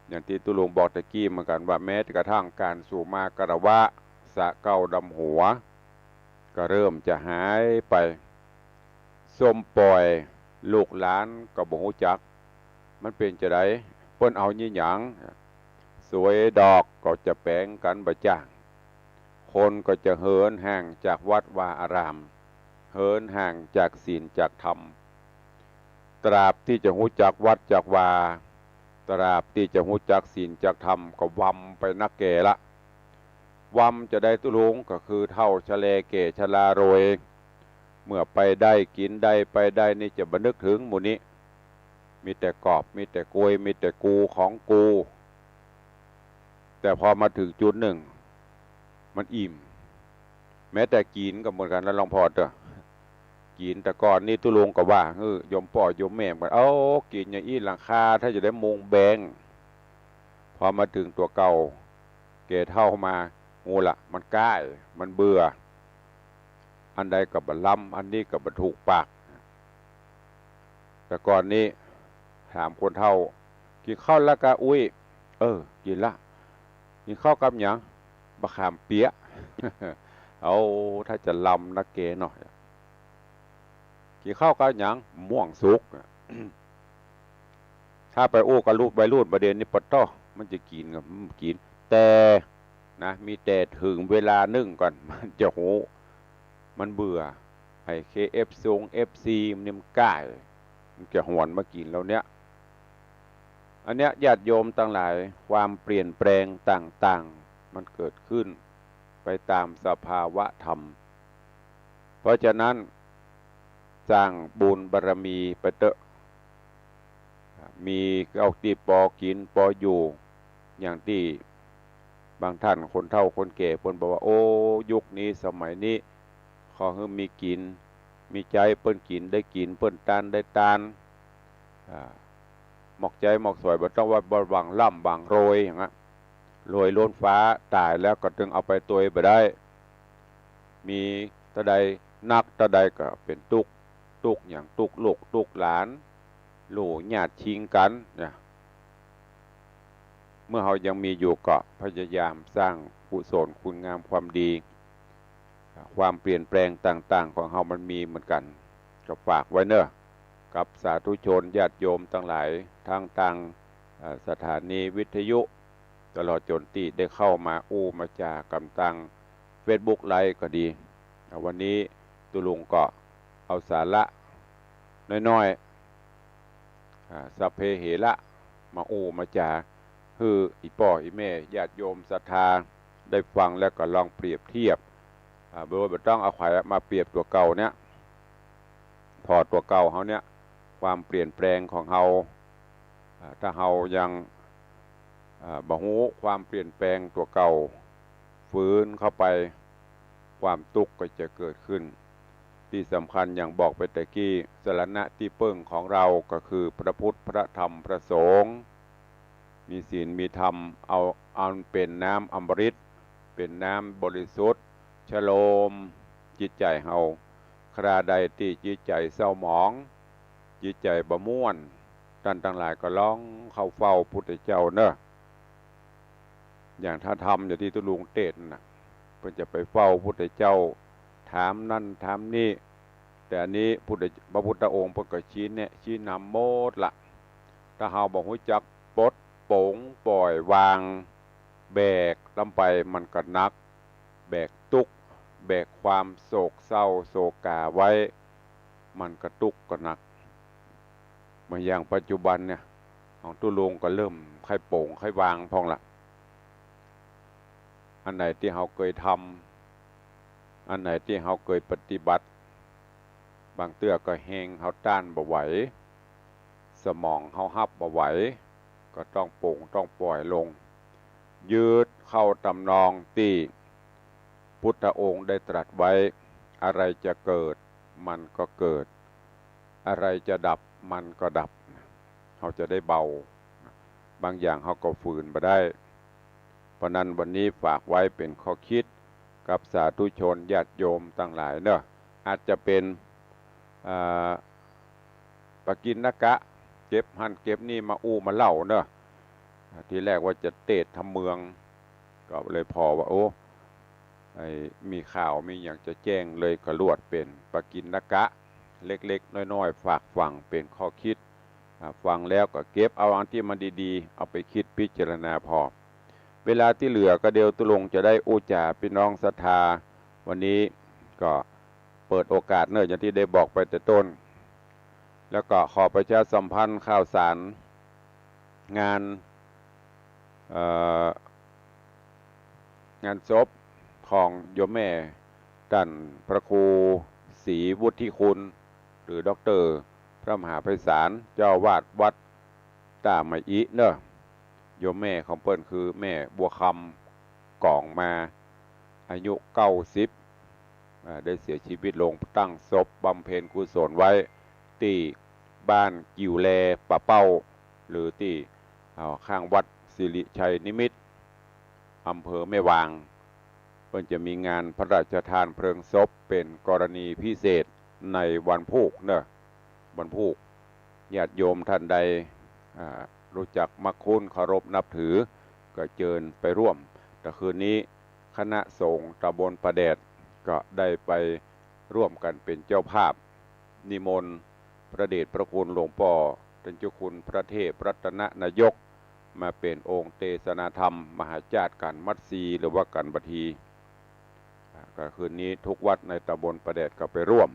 อย่างตี้ตุ๊ลุงบอกตะกี้เหมือนกั๋นว่า แม้กระทั่งก๋านสู่มาคารวะ สะเก้าดำหัว ก็เริ่มจะหายไป ส้มป่อย ลูกหลานก็บ่ฮู้จัก มันเป๋นจาใด เปิ้นเอายี่หยัง สวยดอกก็จะแป๋งกั๋นบ่จ้าง คนก็จะเหินห่างจากวัดวาอาราม เหินห่างจากศีลจากธรรม ตราบตี้จะฮู้จักวัดจักวา ตราบตี้จะฮู้จักศีลจักธรรม ก็วำไปนักแก่ละ วำจาใดตุ๊ลุง ก็คือเฒ่าชะแลแก่ชราโรย เมื่อไปได้กิ๋นได้ไปได้นี่จะบ่นึกเถิงหมู่นี้ มีแต่กอบ มีแต่กวย มีแต่กูของกู แต่พอมาเถิงจุดนึ่ง มันอิ่ม แม้แต่กิ๋นก็เหมือนกั๋นนะหลวงพ่อเต๊อะ กิ๋นแต่ก่อนนี่ตุ๊ลุงก็ว่า เออ โยมป้อโยมแม่มัน เอ้า กิ๋นอย่างอี้หลังคาถ้าจะได้มุงแบง พอมาเถิงตั๋วเก่า แก่เฒ่ามา ฮู้ละ มันก้าย มันเบื่อ อันใดก็บ่ล้ำ อันนี้ก็บ่ถูกปาก แต่ก่อนนี้ถามคนเฒ่า กิ๋นข้าวละกาอุ๊ย เออ กิ๋นละ กิ๋นข้าวกับหยัง บ่าขามเปียะ เอา ถ้าจะล้ำนักแก่เนาะ กิ๋นข้าวกับหยัง ม่วงสุก ถ้าไปอู้กับลูกวัยรุ่นบ่าเดี่ยวนี้ปะต๊อ มันจะกิ๋นก็ อืม กิ๋น แต่นะ มีแต่เถิงเวลานึ่งก่อน มันจะฮู้ มันเบื่อ ไอ้เคเอฟซงเอฟซี มันนี่มันก้าย มันจะหวนมากิ๋นแล้วเนี้ย อันเนี้ยญาติโยมตังหลาย ความเปลี่ยนแปลงต่างๆ มันเกิดขึ้นไปต๋ามสภาวะธรรม เพราะฉะนั้น สร้างบุญบารมีไปเต๊อะ มีเก้าตี้ปอกิ๋นปออยู่ อย่างตี้บางท่านคนเฒ่าคนแก่เปิ้นบอกว่า โอ้ ยุคนี้สมัยนี้ ขอหื้อมีกิ๋น มีใจ๊เปิ้นกิ๋นได้กิ๋น เปิ้นตานได้ตาน อ่า หมอกใจ๊หมอกสอย บ่ต้องว่าบ่หวังร่ำหวังรวยอย่างนั้น รวยล้นฟ้า ต๋ายแล้วก็ตึงเอาไปตวยบ่ได้ มีเต้าใดนักเต้าใดก็เป๋นตุ๊กข์ ตุ๊กข์หยัง ตุ๊กข์ลูกตุ๊กข์หลาน หลู่ญาติชิงกั๋นเนี่ย เมื่อเฮายังมีอยู่ก็พยายามสร้างกุศลคุณงามความดี ความเปลี่ยนแปลงต่างๆ ของเฮามันมีเหมือนกั๋น ก็ฝากไว้เนาะ กับสาธุชนญาติโยมตังหลาย ทั้งตาง เอ่อ สถานีวิทยุ ตลอดจ๋นตี้ได้เข้ามาอู้มาจ๋ากั๋นตางเฟซบุ๊กไลฟ์ก็ดี อ่า วันนี้ตุ๊ลุงก็เอาสาระน้อยๆ อ่า สัพเพเหระ มาอู้มาจ๋า หื้ออี่ป้ออี่แม่ญาติโยมศรัทธาได้ฟังแล้วก็ลองเปรียบเทียบ อ่า บ่ บ่ต้องเอาใผมาเปรียบตั๋วเก่าเนี้ย ผ่อตั๋วเก่าเฮาเนี้ย ความเปลี่ยนแปลงของเฮา อ่า ถ้าเฮายัง อ่า บ่ฮู้ความเปลี่ยนแปลงตั๋วเก่า ฝืนเข้าไป ความตุ๊กข์ก็จะเกิดขึ้น ตี้สำคัญอย่างบอกไปตะกี้ สรณะตี้เปิ้งของเฮาก็คือพระพุทธ พระธรรม พระสงฆ์ มีศีล มีธรรม เอา อันเป๋นน้ำอมฤต เป๋นน้ำบริสุทธิ์ ชโลมจิตใจ๋เฮา คราใดตี้จิตใจ๋เศร้าหมอง จิตใจ๋บ่ม่วน ต้านตังหลายก็ลองเข้าเฝ้าพุทธเจ้าเนาะ อย่างถ้าธรรมอย่างตี้ตุ๊ลุงเตศน์น่ะ เปิ้นจะไปเฝ้าพุทธเจ้า ถามนั่นถามนี่ แต่อันนี้พุทธ พระพุทธองค์เปิ้นก็ชี้แนะ ชี้นำหมดละ ถ้าเฮาบ่ฮู้จักปลดปลงปล่อยวาง แบกลำไปมันก็หนัก แบกตุ๊กข์ แบกความโศกเศร้าโศกาไว้ มันก็ตุ๊กข์ก็หนัก เหมือนอย่างปัจจุบันเนี่ย ของตุ๊ลุงก็เริ่มใค่ปลงใค่วางพ่องละ อันไหนตี้เฮาเกยทำ อันไหนตี้เฮาเกยปฏิบัติ บางเตื้อก็แฮงเฮาต้านบ่ไหว สมองเฮาฮับบ่ไหว ก็ต้องปลงต้องปล่อยลง ยึดเข้าต๋ามนองตี้พุทธองค์ได้ตรัสไว้ อะไรจะเกิดมันก็เกิด อะไรจะดับมันก็ดับ เฮาจะได้เบา บางอย่างเฮาก็ฝืนบ่ได้ เพราะนั้นวันนี้ฝากไว้เป๋นข้อคิดกับสาธุชนญาติโยมตังหลายเนาะ อาจจะเป๋น อ่า ปกิณกะ เก็บหั้นเก็บนี่มาอู้มาเล่าเนาะ ทีแรกว่าจะเตศน์ธรรมเมือง ก็เลยผ่อว่า โอ้ ไอ้ มีข่าวมีหยังจะแจ้งเลย ก็ลวดเป๋นปกิณกะ เล็กๆ น้อยๆ ฝากฝังเป๋นข้อคิด อ่า ฟังแล้วก็เก็บเอาอันตี้มันดีๆ เอาไปคิดพิจารณาผ่อ เวลาตี้เหลือก็เดี๋ยวตุ๊ลุงจะได้อู้จ๋าปี้น้องศรัทธา วันนี้ก็เปิดโอกาสเนาะ อย่างตี้ได้บอกไปแต่ต้น แล้วก็ขอประชาสัมพันธ์ข่าวสาร งาน เอ่อ งานศพของโยมแม่ต้านพระครูศรีวุฒิคุณ หรือด็อกเตอร์พระมหาไพศาล เจ้าอาวาสวัดต้าไม้อิเนาะ โยมแม่ของเปิ้นคือแม่บัวคำ ก๋องมา อายุเก้าสิบ อ่า ได้เสียชีวิตลง ตั้งศพบำเพ็ญกุศลไว้ตี้บ้านกิ่วแลป่าเป้า หรือตี้ อ่า ข้างวัดสิริชัยนิมิตร อำเภอแม่วาง เปิ้นจะมีงานพระราชทานเพลิงศพเป๋นกรณีพิเศษในวันพูกเนาะ วันพูก ญาติโยมท่านใด อ่า ฮู้จักมักคุ้นเคารพนับถือ ก็เจิญไปร่วม แต่คืนนี้คณะสงฆ์ตำบลป่าแดดก็ได้ไปร่วมกั๋นเป๋นเจ้าภาพ นิมนต์พระเดชพระคุณหลวงป้อต้านเจ้าคุณพระเทพรัตนนายก มาเป๋นองค์เตสนาธรรมมหาจาติกั๋นมัตสี หรือว่ากั๋นบัตที อ่า ก็คืนนี้ทุกวัดในตำบลป่าแดดก็ไปร่วม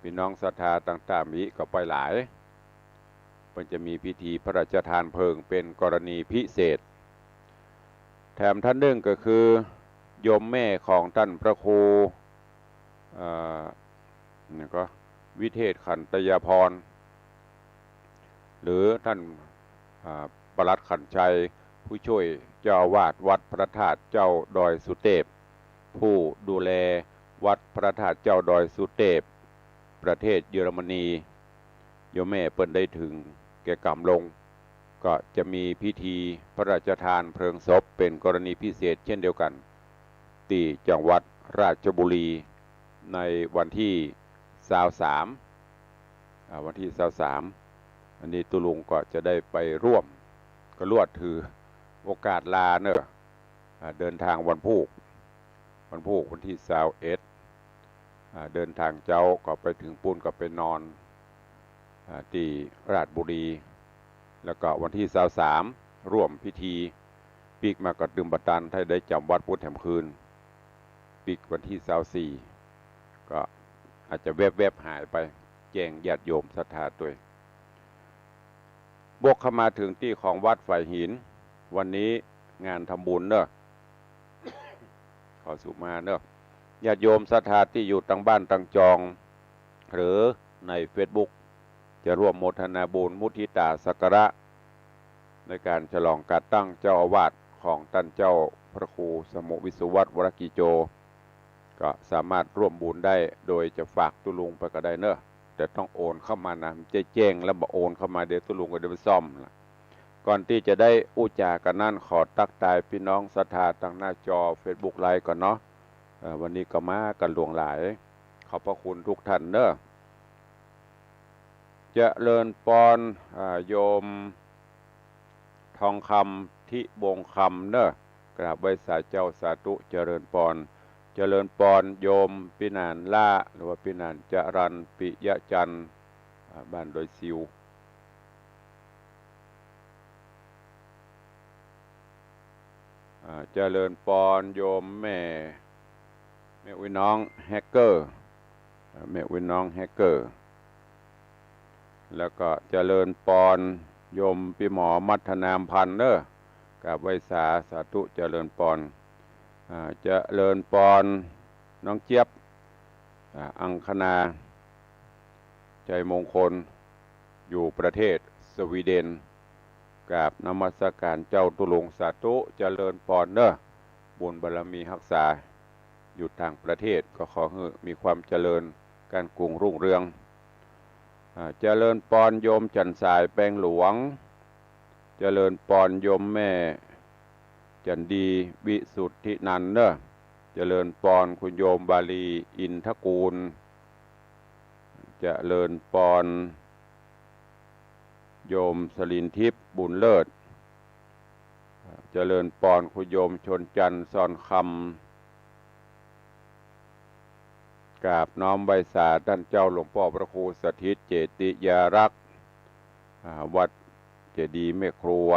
ปี้น้องศรัทธาต่างๆ มีก็ไปหลาย เปิ้นจะมีพิธีพระราชทานเพลิงเป๋นกรณีพิเศษ แถมต้านนึ่งก็คือ โยมแม่ของต้านพระครู เอ่อ นี่ก็ วิเทศขันตยาภรณ์ หรือต้าน อ่า ปลัดขันชัย ผู้ช่วยเจ้าอาวาสวัดพระธาตุเจ้าดอยสุเตพ ผู้ดูแลวัดพระธาตุเจ้าดอยสุเตพ ประเทศเยอรมนี โยมแม่เปิ้นได้ถึงแก่ก๋รรมลง ก็จะมีพิธีพระราชทานเพลิงศพเป๋นกรณีพิเศษเช่นเดียวกั๋น ตี้จังหวัดราชบุรี ในวันตี้ซาวสาม อ่า วันตี้ซาวสาม อันนี้ตุ๊ลุงก็จะได้ไปร่วม ก็ลวดถือโอกาสลาเนาะ อ่า เดินทางวันพูก วันพูกวันตี้ซาวเอ็ด อ่า เดินทางเจ๊าก็ไปถึงปู๊นก็ไปนอน อ่า ตี้ราชบุรี แล้วก็วันตี้ซาวสาม ร่วมพิธี ปิ๊กมาก็ตึงบ่ตัน ถ้าได้จ๋ำวัดปู๊นแถมคืน ปิ๊กวันตี้ซาวสี่ ก็อาจจะแวบๆ หายไป แจ้งญาติโยมศรัทธาตวย บวกเข้ามาเถิงตี้ของวัดฝายหิน วันนี้งานทำบุญเนาะ ขอสุมาเนาะ ญาติโยมศรัทธาตี้อยู่ตังบ้านตังจอง หรือในเฟซบุ๊ก จะร่วมโมทนาบุญมุทิตาสักการะ ในก๋านฉลองก๋านตั้งเจ้าอาวาสของต้านเจ้า พระครูสมุห์วิศวัตร วรกิจโจ ก็สามารถร่วมบุญได้ โดยจะฝากตุ๊ลุงไปก็ได้เนอะ แต่ต้องโอนเข้ามานะ บ่ใจ้แจ้งแล้วบ่โอนเข้ามา เดี๋ยวตุ๊ลุงก็ได้ไปซ่อมละ ก่อนตี้จะได้อู้จ๋ากั๋นนั้น ขอตั๊กตายปี้น้องศรัทธาตางหน้าจอเฟซบุ๊กไลฟ์ก่อนเนาะ เอ่อ วันนี้ก็มากั๋นหลวงหลาย ขอบพระคุณทุกท่านเนอะ เจริญปอน อ่า โยมทองคำ ทิวงศ์คำเนอะ กราบไหว้สาเจ้า สาธุ เจริญปอน เจริญปอนโยมปี้หนานล้า หรือว่าปี้หนานจรัญ ปิยะจันทร์ อ่า บ้านดอยซิว อ่า เจริญปอนโยมแม่ แม่อุ๊ยน้องแฮกเกอร์ อ่า แม่อุ๊ยน้องแฮกเกอร์ แล้วก็เจริญปอนโยมปี้หมอมัทนามพันธ์เนอะ กราบไหว้สา สาธุ เจริญปอน อ่า เจริญปอนน้องเจี๊ยบ อ่า อังคณา ชัยมงคล อยู่ประเทศสวีเดน กราบนมัสการเจ้าตุ๊ลุง สาธุ เจริญปอนเนอะ บุญบารมีฮักษา อยู่ต่างประเทศ ก็ขอหื้อมีความเจริญ ก้านกุงรุ่งเรือง อ่า เจริญปอนโยมจันทร์สาย แปงหลวง เจริญปอนโยมแม่จันดี วิสุทธินันท์เนอะ เจริญปอนคุณโยมวาลี อินทกูล เจริญปอนโยมสลินทิพย์ บุญเลิศ เจริญปอนคุณโยมชนจันทร์ ซอนคำ กราบน้อมไหว้สาต้านเจ้าหลวงป้อพระครูสถิตเจติยารักษ์ อ่า วัดเจดีย์แม่ครัว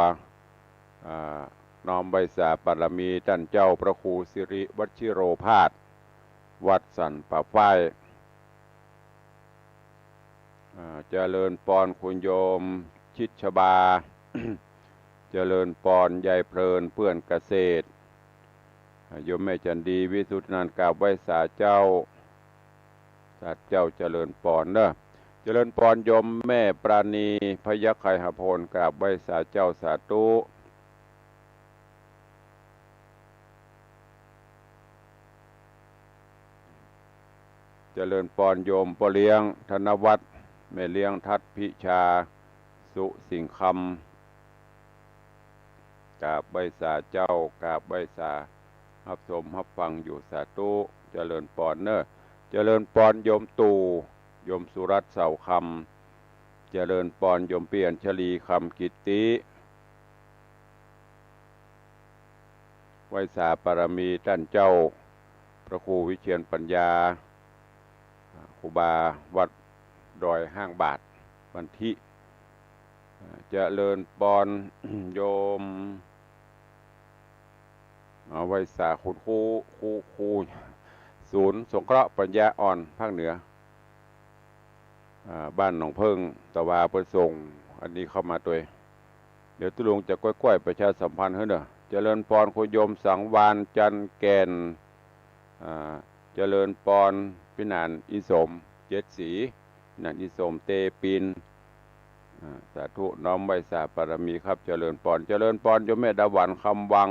อ่า น้อมไหว้สาบารมีต้านเจ้าพระครูสิริวัชิโรภาส วัดสันป่าฝ้าย อ่า เจริญปอนคุณโยมชิดชบา เจริญปอนยายเพลินเปื้อนเกษตร อ่า โยมแม่จันดี วิสุทธินันท์ กราบไหว้สาเจ้า สาเจ้า เจริญปอนเนอะ เจริญปอนโยมแม่ปราณี พยัคฆไคหโพน กราบไหว้สาเจ้า สาธุ เจริญปอนโยมป้อเลี้ยงธนวัฒน์ แม่เลี้ยงทัศน์พิชา สุสิงห์คำ กราบไหว้สาเจ้า กราบไหว้สา ฮับชมฮับฟังอยู่ สาธุ เจริญปอนเนอะ เจริญปอนโยมตู่ โยมสุรัตน์ เสาคำ เจริญปอนโยมเปียรชลี คำกิตติ ไหว้สาบารมีต้านเจ้าพระครูวิเชียรปัญญา ครูบาวัดดอยห้างบาท วันที่ เจริญปอนโยม เอาไหว้สาคุณครู ครู ครู ศูนย์สงเคราะห์ปัญญาอ่อนภาคเหนือ อ่า บ้านหนองเผิ้ง ตะวา เปิ้นส่งอันนี้เข้ามาตวย เดี๋ยวตุ๊ลุงจะก้อยๆประชาสัมพันธ์หื้อเนอะ เจริญปอนคุณโยมสังวาล จันทร์แก่น อ่า เจริญปอนปี้หนานอีสม เจ็ดสี ปี้หนานอีสม เตปิน อ่า สาธุ น้อมไหว้สาบารมีครับ เจริญปอน เจริญปอนโยมแม่ดาหวัน คำวัง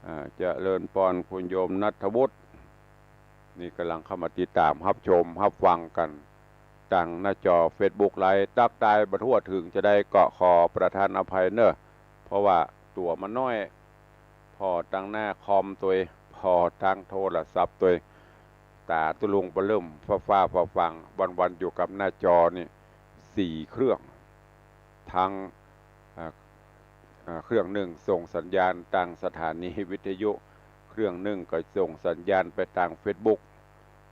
อ่า เจริญปอนคุณโยมณัฐวุฒิ นี่ก่ำลังเข้ามาติดตามฮับชมฮับฟังกั๋น ตางหน้าจอเฟซบุ๊กไลฟ์ ตั๊กตายบ่ทั่วเถิงจาใดก็ขอประทานอภัยเนอะ เพราะว่าตั๋วมันน้อย ผ่อตางหน้าคอมตวย ผ่อตางโทรศัพท์ตวย ต๋าตุ๊ลุงบ่เริ่มฟ้าๆ ฟางๆ วันๆ อยู่กับหน้าจอนี่สี่เครื่อง ตึง อ่า อ่า เครื่องนึ่งส่งสัญญาณตางสถานีวิทยุ เครื่องนึ่งก็ส่งสัญญาณไปตางเฟซบุ๊ก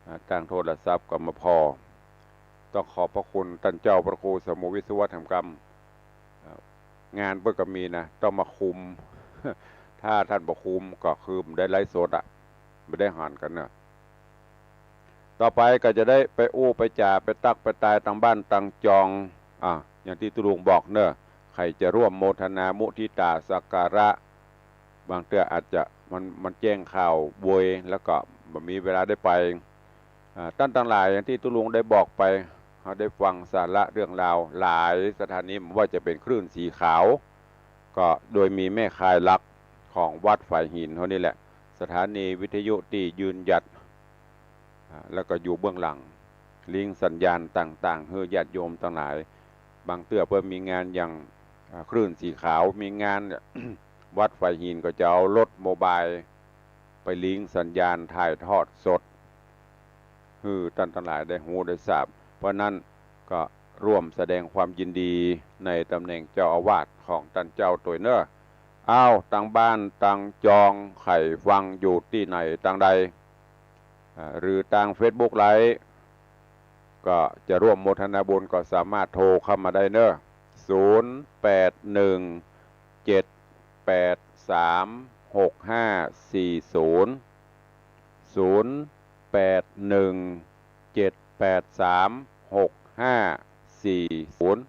อ่า ตางโทรศัพท์ก็บ่ผ่อ ต้องขอบพระคุณต้านเจ้าพระครูสมุห์วิศวัตรแหมกำ อ่า งานเปิ้นก็มีนะ ต้องมาคุม ถ้าต้านบ่คุมก็คือบ่ได้ไลฟ์สดอะ บ่ได้หันกั๋นเนอะ ต่อไปก็จะได้ไปอู้ไปจ๋าไปตั๊กไปตายตางบ้านตางจอง อ่ะ อย่างตี้ตุ๊ลุงบอกเนอะ ใผจะร่วมโมทนามุทิตาสักการะ บางเตื้ออาจจะมัน มันแจ้งข่าวโวย แล้วก็บ่มีเวลาได้ไป อ่า ต้านตังหลายอย่างตี้ตุ๊ลุงได้บอกไป เฮาได้ฟังสาระเรื่องราวหลายสถานี บ่ว่าจะเป๋นคลื่นสีขาว ก็โดยมีแม่ข่ายหลักข ของวัดฝายหินเฮานี่แหละ สถานีวิทยุตี้ยืนหยัด อ่า แล้วก็อยู่เบื้องหลัง ลิงก์สัญญาณต่างๆ หื้อญาติโยมตังหลาย บางเตื้อเปิ้นมีงานอย่าง อ่า คลื่นสีขาวมีงานเนี่ย วัดฝายหินก็จะเอารถโมบาย ไปลิงก์สัญญาณถ่ายทอดสด หื้อต้านตังหลายได้ฮู้ได้ทราบ เพราะนั้นก็ร่วมแสดงความยินดีในตำแหน่งเจ้าอาวาสของต้านเจ้าตวยเน่อ อ้าว ตังบ้านตังจองใผฟังอยู่ตี้ไหนตังใด อ่า หรือตางเฟซบุ๊กไลฟ์ ก็จะร่วมโมทนาบุญก็สามารถโทรเข้ามาได้เน่อ ศูนย์แปดหนึ่งเจ็ดแปดสามหกห้าสี่ศูนย์ ศูนย์แปดหนึ่งเจ็ดแปดสามหกห้าสี่ศูนย์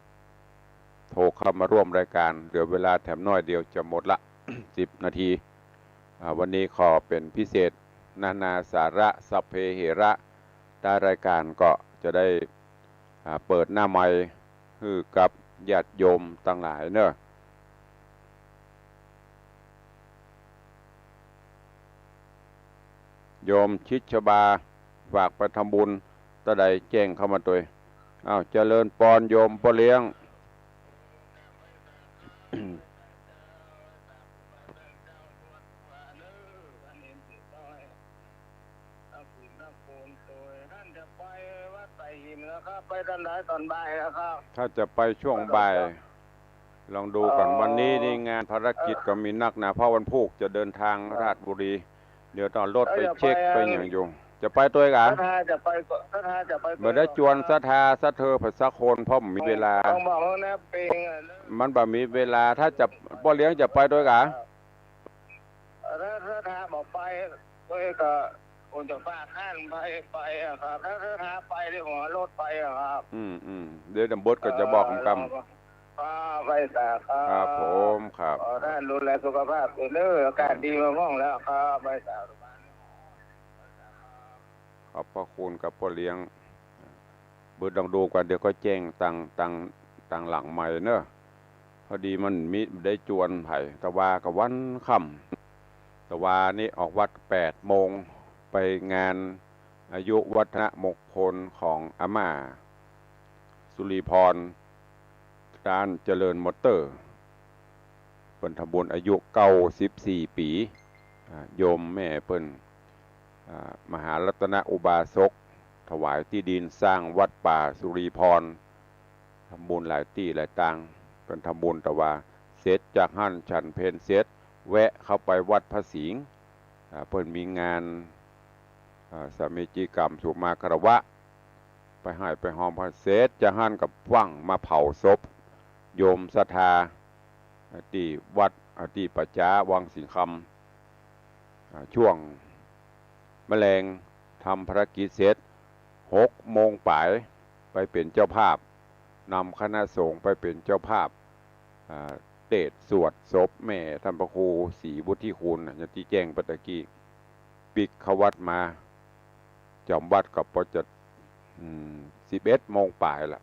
โทรเข้ามาร่วมรายการ เหลือเวลาแถมน้อยเดียวจะหมดละ สิบนาที อ่า วันนี้ขอเป๋นพิเศษ นานาสาระสัพเพเหระ ท้ายรายการก็จะได้ อ่า เปิดหน้าไมค์หื้อกับญาติโยมตังหลายเน่อ โยมชิดชบา ฝากไปทำบุญเต้าใดแจ้งเข้ามาตวย อ้าว เจริญปอนโยมป้อเลี้ยง ถ้าจะไปช่วงบ่าย ลองดูก่อน วันนี้นี่งานภารกิจก็มีนักหนา เพราะวันพูกจะเดินทางราชบุรี เดี๋ยวต้องเอารถไปเช็คไปหยังอยู่ จะไปตวยกา ศรัทธาจะไปก็ ศรัทธาจะไป บ่ได้จวนศรัทธาศรัทเธอไผสักคน เพราะบ่มีเวลา ต้องบอกแล้วนะ เปงอะ มันบ่มีเวลา ถ้าจะ ป้อเลี้ยงจะไปตวยกา ถ้า ถ้าศรัทธาบอกไป ตวยก็ ผมจะฝากท่านไป ไปอะครับ ถ้า ถ้าศรัทธาไป เดี๋ยวผมเอารถไปอะครับ อืม อืม เดี๋ยวดำบดก็จะบอกผมกำ ครับ ไปสาครับ ครับผม ครับ ขอท่านดูแลสุขภาพด้วยเด้อ อากาศดีมาม่องแล้วครับ ไปสา ขอบพระคุณครับป้อเลี้ยง เบิดลองดูก่อน เดี๋ยวก็แจ้งตัง ตัง ตังหลังไมค์เนอะ พอดีมันมิได้จวนไผ แต่ว่าก็วันค่ำ แต่ว่านี่ออกวัดแปดโมง ไปงานอายุวัฒนมงคลของอาม่า สุรีพร ร้านเจริญมอเตอร์ เปิ้นทำบุญอายุเก้าสิบสี่ปี๋ อ่า โยมแม่เปิ้น อ่า มหารัตนอุบาสก ถวายตี้ดินสร้างวัดป่าสุรีพร ทำบุญหลายตี้หลายตาง เปิ้นทำบุญ แต่ว่าเสร็จจากหั้นฉันเพลเสร็จ แวะเข้าไปวัดพระสิงห์ อ่า เปิ้นมีงาน อ่า สามีจิกรรมสุมาคารวะ ไปไหว้ไปหอมพระ เสร็จจากหั้นก็ฟั่งมาเผาศพโยมศรัทธา ตี้วัด อ่า ตี้ป่าจ๊าวังสิงห์คำ อ่า ช่วงมะแลงทำภารกิจเสร็จ หกโมงป๋าย ไปเป๋นเจ้าภาพ นำคณะสงฆ์ไปเป๋นเจ้าภาพ อ่า เตสน์สวดศพแม่ท่านพระครูศรีวุฒิคุณน่ะ อย่างตี้แจ้งไปตะกี้ ปิ๊กเข้าวัดมา จำวัดก็ปอจะ อืม สิบเอ็ดโมงป๋ายละ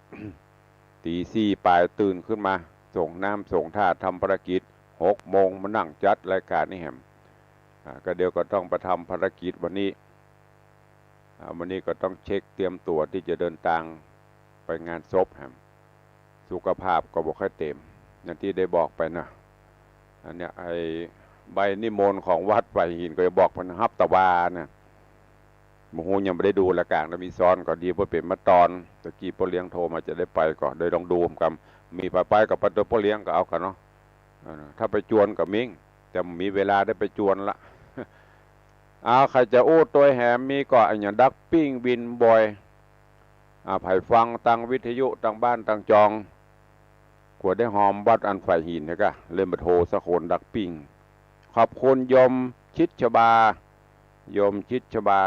ตี๋สี่ป๋ายตื่นขึ้นมา สรงน้ำสรงท่าทำภารกิจ หกโมงมานั่งจัดรายการนี่แหม อ่า ก็เดี๋ยวก็ต้องไปทำภารกิจวันนี้ อ่า วันนี้ก็ต้องเช็คเตรียมตั๋วตี้จะเดินตางไปงานศพแหม สุขภาพก็บ่ค่อยเต็ม อย่างตี้ได้บอกไปนะ อันเนี้ย ไอ้ใบนิมนต์ของวัดฝายหินก็จะบอกเปิ้นฮับตะวานะ บ่ฮู้ ยังบ่ได้ดูละกาง แล้วมีซ้อนก็ดี บ่เป๋นมาตอน ตะกี้ป้อเลี้ยงโทรมาจะได้ไปก่อน ได้ลองดูกำ มีไปไปก็ไปตวยป้อเลี้ยงก็เอากั๋นเนาะ อ่า ถ้าไปจวนก็มี แต่บ่มีเวลาได้ไปจวนละ อ้าว ใผจะอู้ตวยแหม มีก่อ อะหยัง ดักปิ้งวินบอย อ่า ใผฟังตางวิทยุตางบ้านตางจอง กั๋วได้หอมวัดอันฝายหินเนี่ยกะ เลยมาโทรสักคนดักปิ้ง ขอบคุณโยมชิดชบา โยมชิดชบา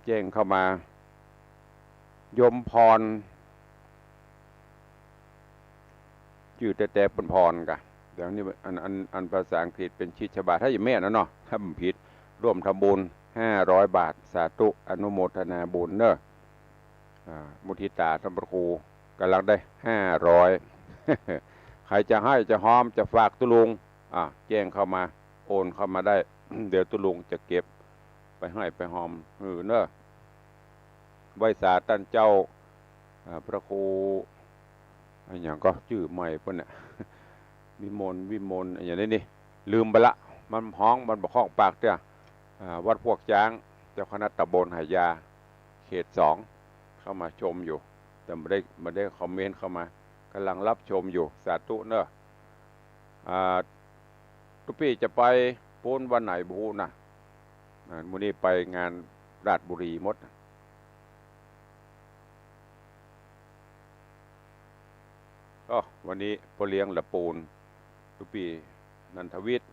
แจ้งเข้ามา โยมพร จื้อแต๊ๆ เปิ้นพรกะ เดี๋ยวนี้อัน อัน อันภาษาอังกฤษเป๋นชิดชบา ถ้าจะแม่นนะเนาะ ถ้าบ่ผิด ร่วมทำบุญห้าร้อยบาท สาธุ อนุโมทนาบุญเนอะ อ่า มุทิตาท่านพระครู ก๋ำลังได้ห้าร้อย ใผจะไหว้จะหอมจะฝากตุ๊ลุง อ่า แจ้งเข้ามา อนเข้ามาได้ เดี๋ยวตุ๊ลุงจะเก็บไปห้อยไปฮอมหื้อเน่อ ไหว้สาต้านเจ้า อ่า พระครู อะหยังก็จื้อใหม่เปิ้นน่ะ วิมล วิมล อะหยังนี่นี่ ลืมไปละ มันฮ้อง มันบ่คล่องปากเตื้อ อ่า วัดพวกจ๊าง เจ้าคณะตำบลหายา เขตสอง เข้ามาชมอยู่ แต่บ่ได้ บ่ได้คอมเมนต์เข้ามา ก่ำลังรับชมอยู่ สาธุเน่อ อ่า ตุ๊ปี้จะไปปู๊นวันไหนบ่ฮู้นะ อ่า มื้อนี้ไปงานราชบุรีหมด อ้อ วันนี้ป้อเลี้ยงละปูน ตุ๊ปี้นันทวิทย์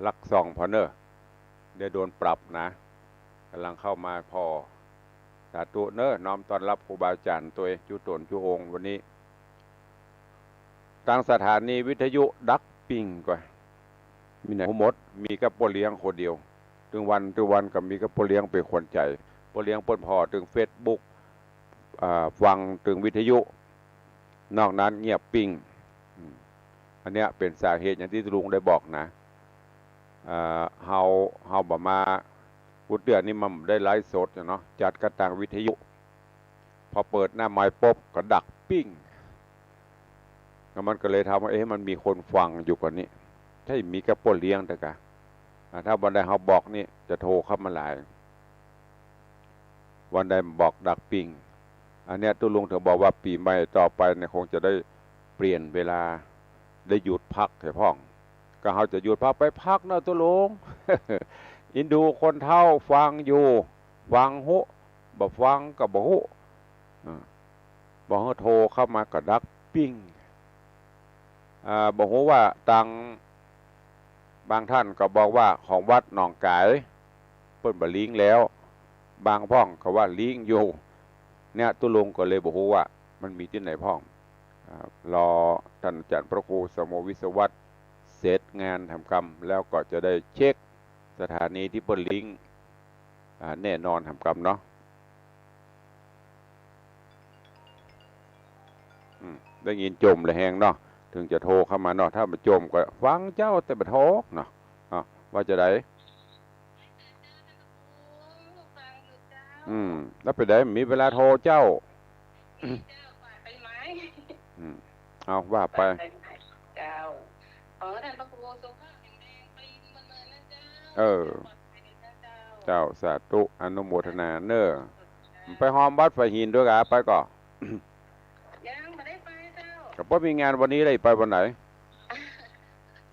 ลักส่องผ่อเน่อ เดี๋ยวโดนปรับนะ ก่ำลังเข้ามาผ่อ สาธุเน่อ น้อมต้อนรับครูบาอาจ๋ารย์ตวย จุ๊ต๋นจุ๊องค์ วันนี้ ตางสถานีวิทยุดักปิ้งก่อ มีไหนหมด มีกับป้อเลี้ยงคนเดียว ตึงวัน ตึงวันก็มีกับป้อเลี้ยงเป๋นคนใจ๋ ป้อเลี้ยงเปิ้นผ่อตึงเฟซบุ๊ก อ่า ฟังตึงวิทยุ นอกนั้นเงียบปิ้ง อืม อันเนี้ยเป๋นสาเหตุอย่างตี้ตุ๊ลุงได้บอกนะ อ่า เฮา เฮาบ่มา กุเตื้อนี่มันได้ไลฟ์สดเนาะ จัดกั๋นตางวิทยุ พอเปิดหน้าไมค์ปุ๊บก็ดักปิ้ง แล้วมันก็เลยทำว่า เอ๊ะ มันมีคนฟังอยู่ก่อนี่ ใจ้มีกับป้อเลี้ยงเตื้อกา อ่า ถ้าวันใดเฮาบอกนี่จะโทรเข้ามาหลาย วันใดบอกดักปิ้ง อันเนี้ยตุ๊ลุงเถิงบอกว่าปี๋ใหม่ต่อไปเนี่ยคงจะได้เปลี่ยนเวลา ได้หยุดพักเหียพ่อง ก็เฮาจะหยุดพักไปพักเนาะตุ๊ลุง อินดูคนเฒ่าฟังอยู่ ฟังฮู้ บ่ฟังก็บ่ฮู้ อ่า บ่ฮู้โทรเข้ามาก็ดักปิ้ง อ่า บ่ฮู้ว่าตาง บางท่านก็บอกว่าของวัดหนองก๋าย เปิ้นบ่ลิงก์แล้ว บางพ่องก็ว่าลิงก์อยู่ เนี่ยตุ๊ลุงก็เลยบ่ฮู้ว่ามันมีตี้ไหนพ่อง อ่า รอต้านอาจ๋ารย์พระครูสมโมวิศวัตรเสร็จงานแหมกำ แล้วก็จะได้เช็คสถานีตี้เปิ้นลิงก์ อ่า แน่นอนแหมกำเนาะ อืม ได้ยินจ่มละแฮงเนาะ เถิงจะโทรเข้ามาเนาะ ถ้าบ่จ่มก็ฟังเจ้าแต่บ่โทรเนาะ อ่ะ ว่าจะใด อืม แล้วเป๋นใด มีเวลาโทรเจ้า อืม เอาว่าไป เจ้า ขอท่านพระครูสุขภาพแข็งแรงไปเมินๆนะเจ้า เออ เจ้า สาธุ อนุโมทนาเน่อ ไปฮอมวัดฝายหินตวยกา ไปก่อ ยังบ่ได้ไปเจ้า ก็บ่มีงานวันนี้ แล้วไปวันไหน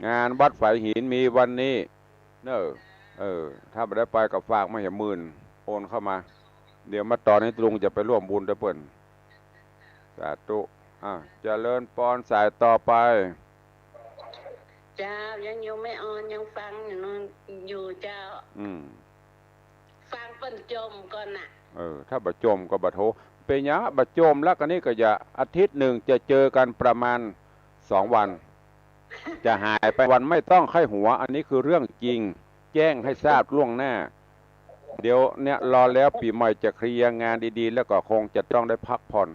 งานวัดฝายหินมีวันนี้ เน่อ เออ ถ้าบ่ได้ไปก็ฝากมาเหียหมื่น โอนเข้ามา เดี๋ยวมาตอนนี้ตุ๊ลุงจะไปร่วมบุญตวยเปิ้น สาธุ อ่ะ เจริญปอน สายต่อไป เจ้า ยังโยมแม่ออนยังฟังอยู่นู่นอยู่เจ้า อืม ฟังเปิ้นจ่มก่อนน่ะ เออ ถ้าบ่จ่มก็บ่โทร เป๋นหยัง บ่จ่มแล้ว ก็นี่ก็อย่า อาทิตย์หนึ่งจะเจอกันประมาณสองวัน จะหายไปวันไม่ต้องใค่หัว อันนี้คือเรื่องจริง แจ้งให้ทราบล่วงหน้า เดี๋ยวเนี่ยรอแล้วปี๋ใหม่จะเคลียร์งานดีๆ แล้วก็คงจะต้องได้พักผ่อน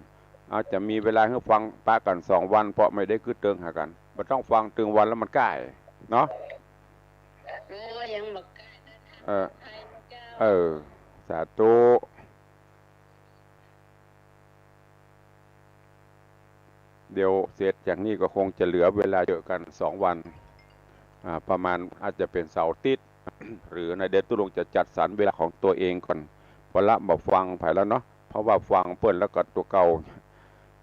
อาจจะมีเวลาหื้อฟังปะกั๋นสองวัน เพราะไม่ได้กึ๊ดเติงหากั๋น บ่ต้องฟังตึงวันแล้วมันก้าย เนาะ เออ ยังบ่ก้าย เออ เออ สาธุ เดี๋ยวเสร็จจากนี้ก็คงจะเหลือเวลาเจอกั๋นสองวัน อ่า ประมาณอาจจะเป๋นเสาร์อาทิตย์ หรือในเดือนตุ๊ลุงจะจัดสรรเวลาของตัวเองก่อน เพราะละบ่ฟังใผแล้วเนาะ เพราะว่าฟังเปิ้นแล้วก็ตั๋วเก่า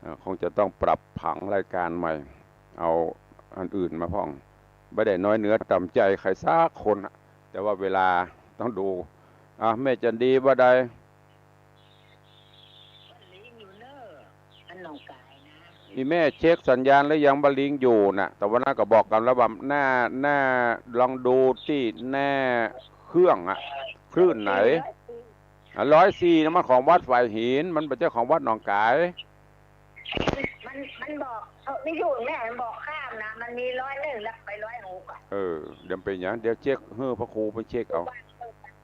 อ่า คงจะต้องปรับผังรายการใหม่ เอาอันอื่นมาพ่อง บ่ได้น้อยเนื้อต่ำใจ๋ใผสักคนอะ แต่ว่าเวลาต้องดู อ่ะ แม่จันดีว่าใด ลิงก์อยู่เน่อ อันหนองก๋ายนะ อีแม่เช็คสัญญาณแล้วยัง บ่าลิงก์อยู่น่ะ แต่วันนั้นก็บอกกั๋นแล้วว่าหน้า หน้า ลองดูตี้หน้าเครื่องอะ คลื่นไหน อ่ะ ร้อยสี่นะ มันของวัดฝายหิน มันบ่ใจ้ของวัดหนองก๋าย มัน มันบอก เออ ไม่อยู่แม่ มันบอกข้ามนะ มันมีร้อยหนึ่งแล้วไปร้อยหกอะ เออ เดี๋ยวเป๋นหยัง เดี๋ยวเช็ค หื้อพระครูไปเช็คเอา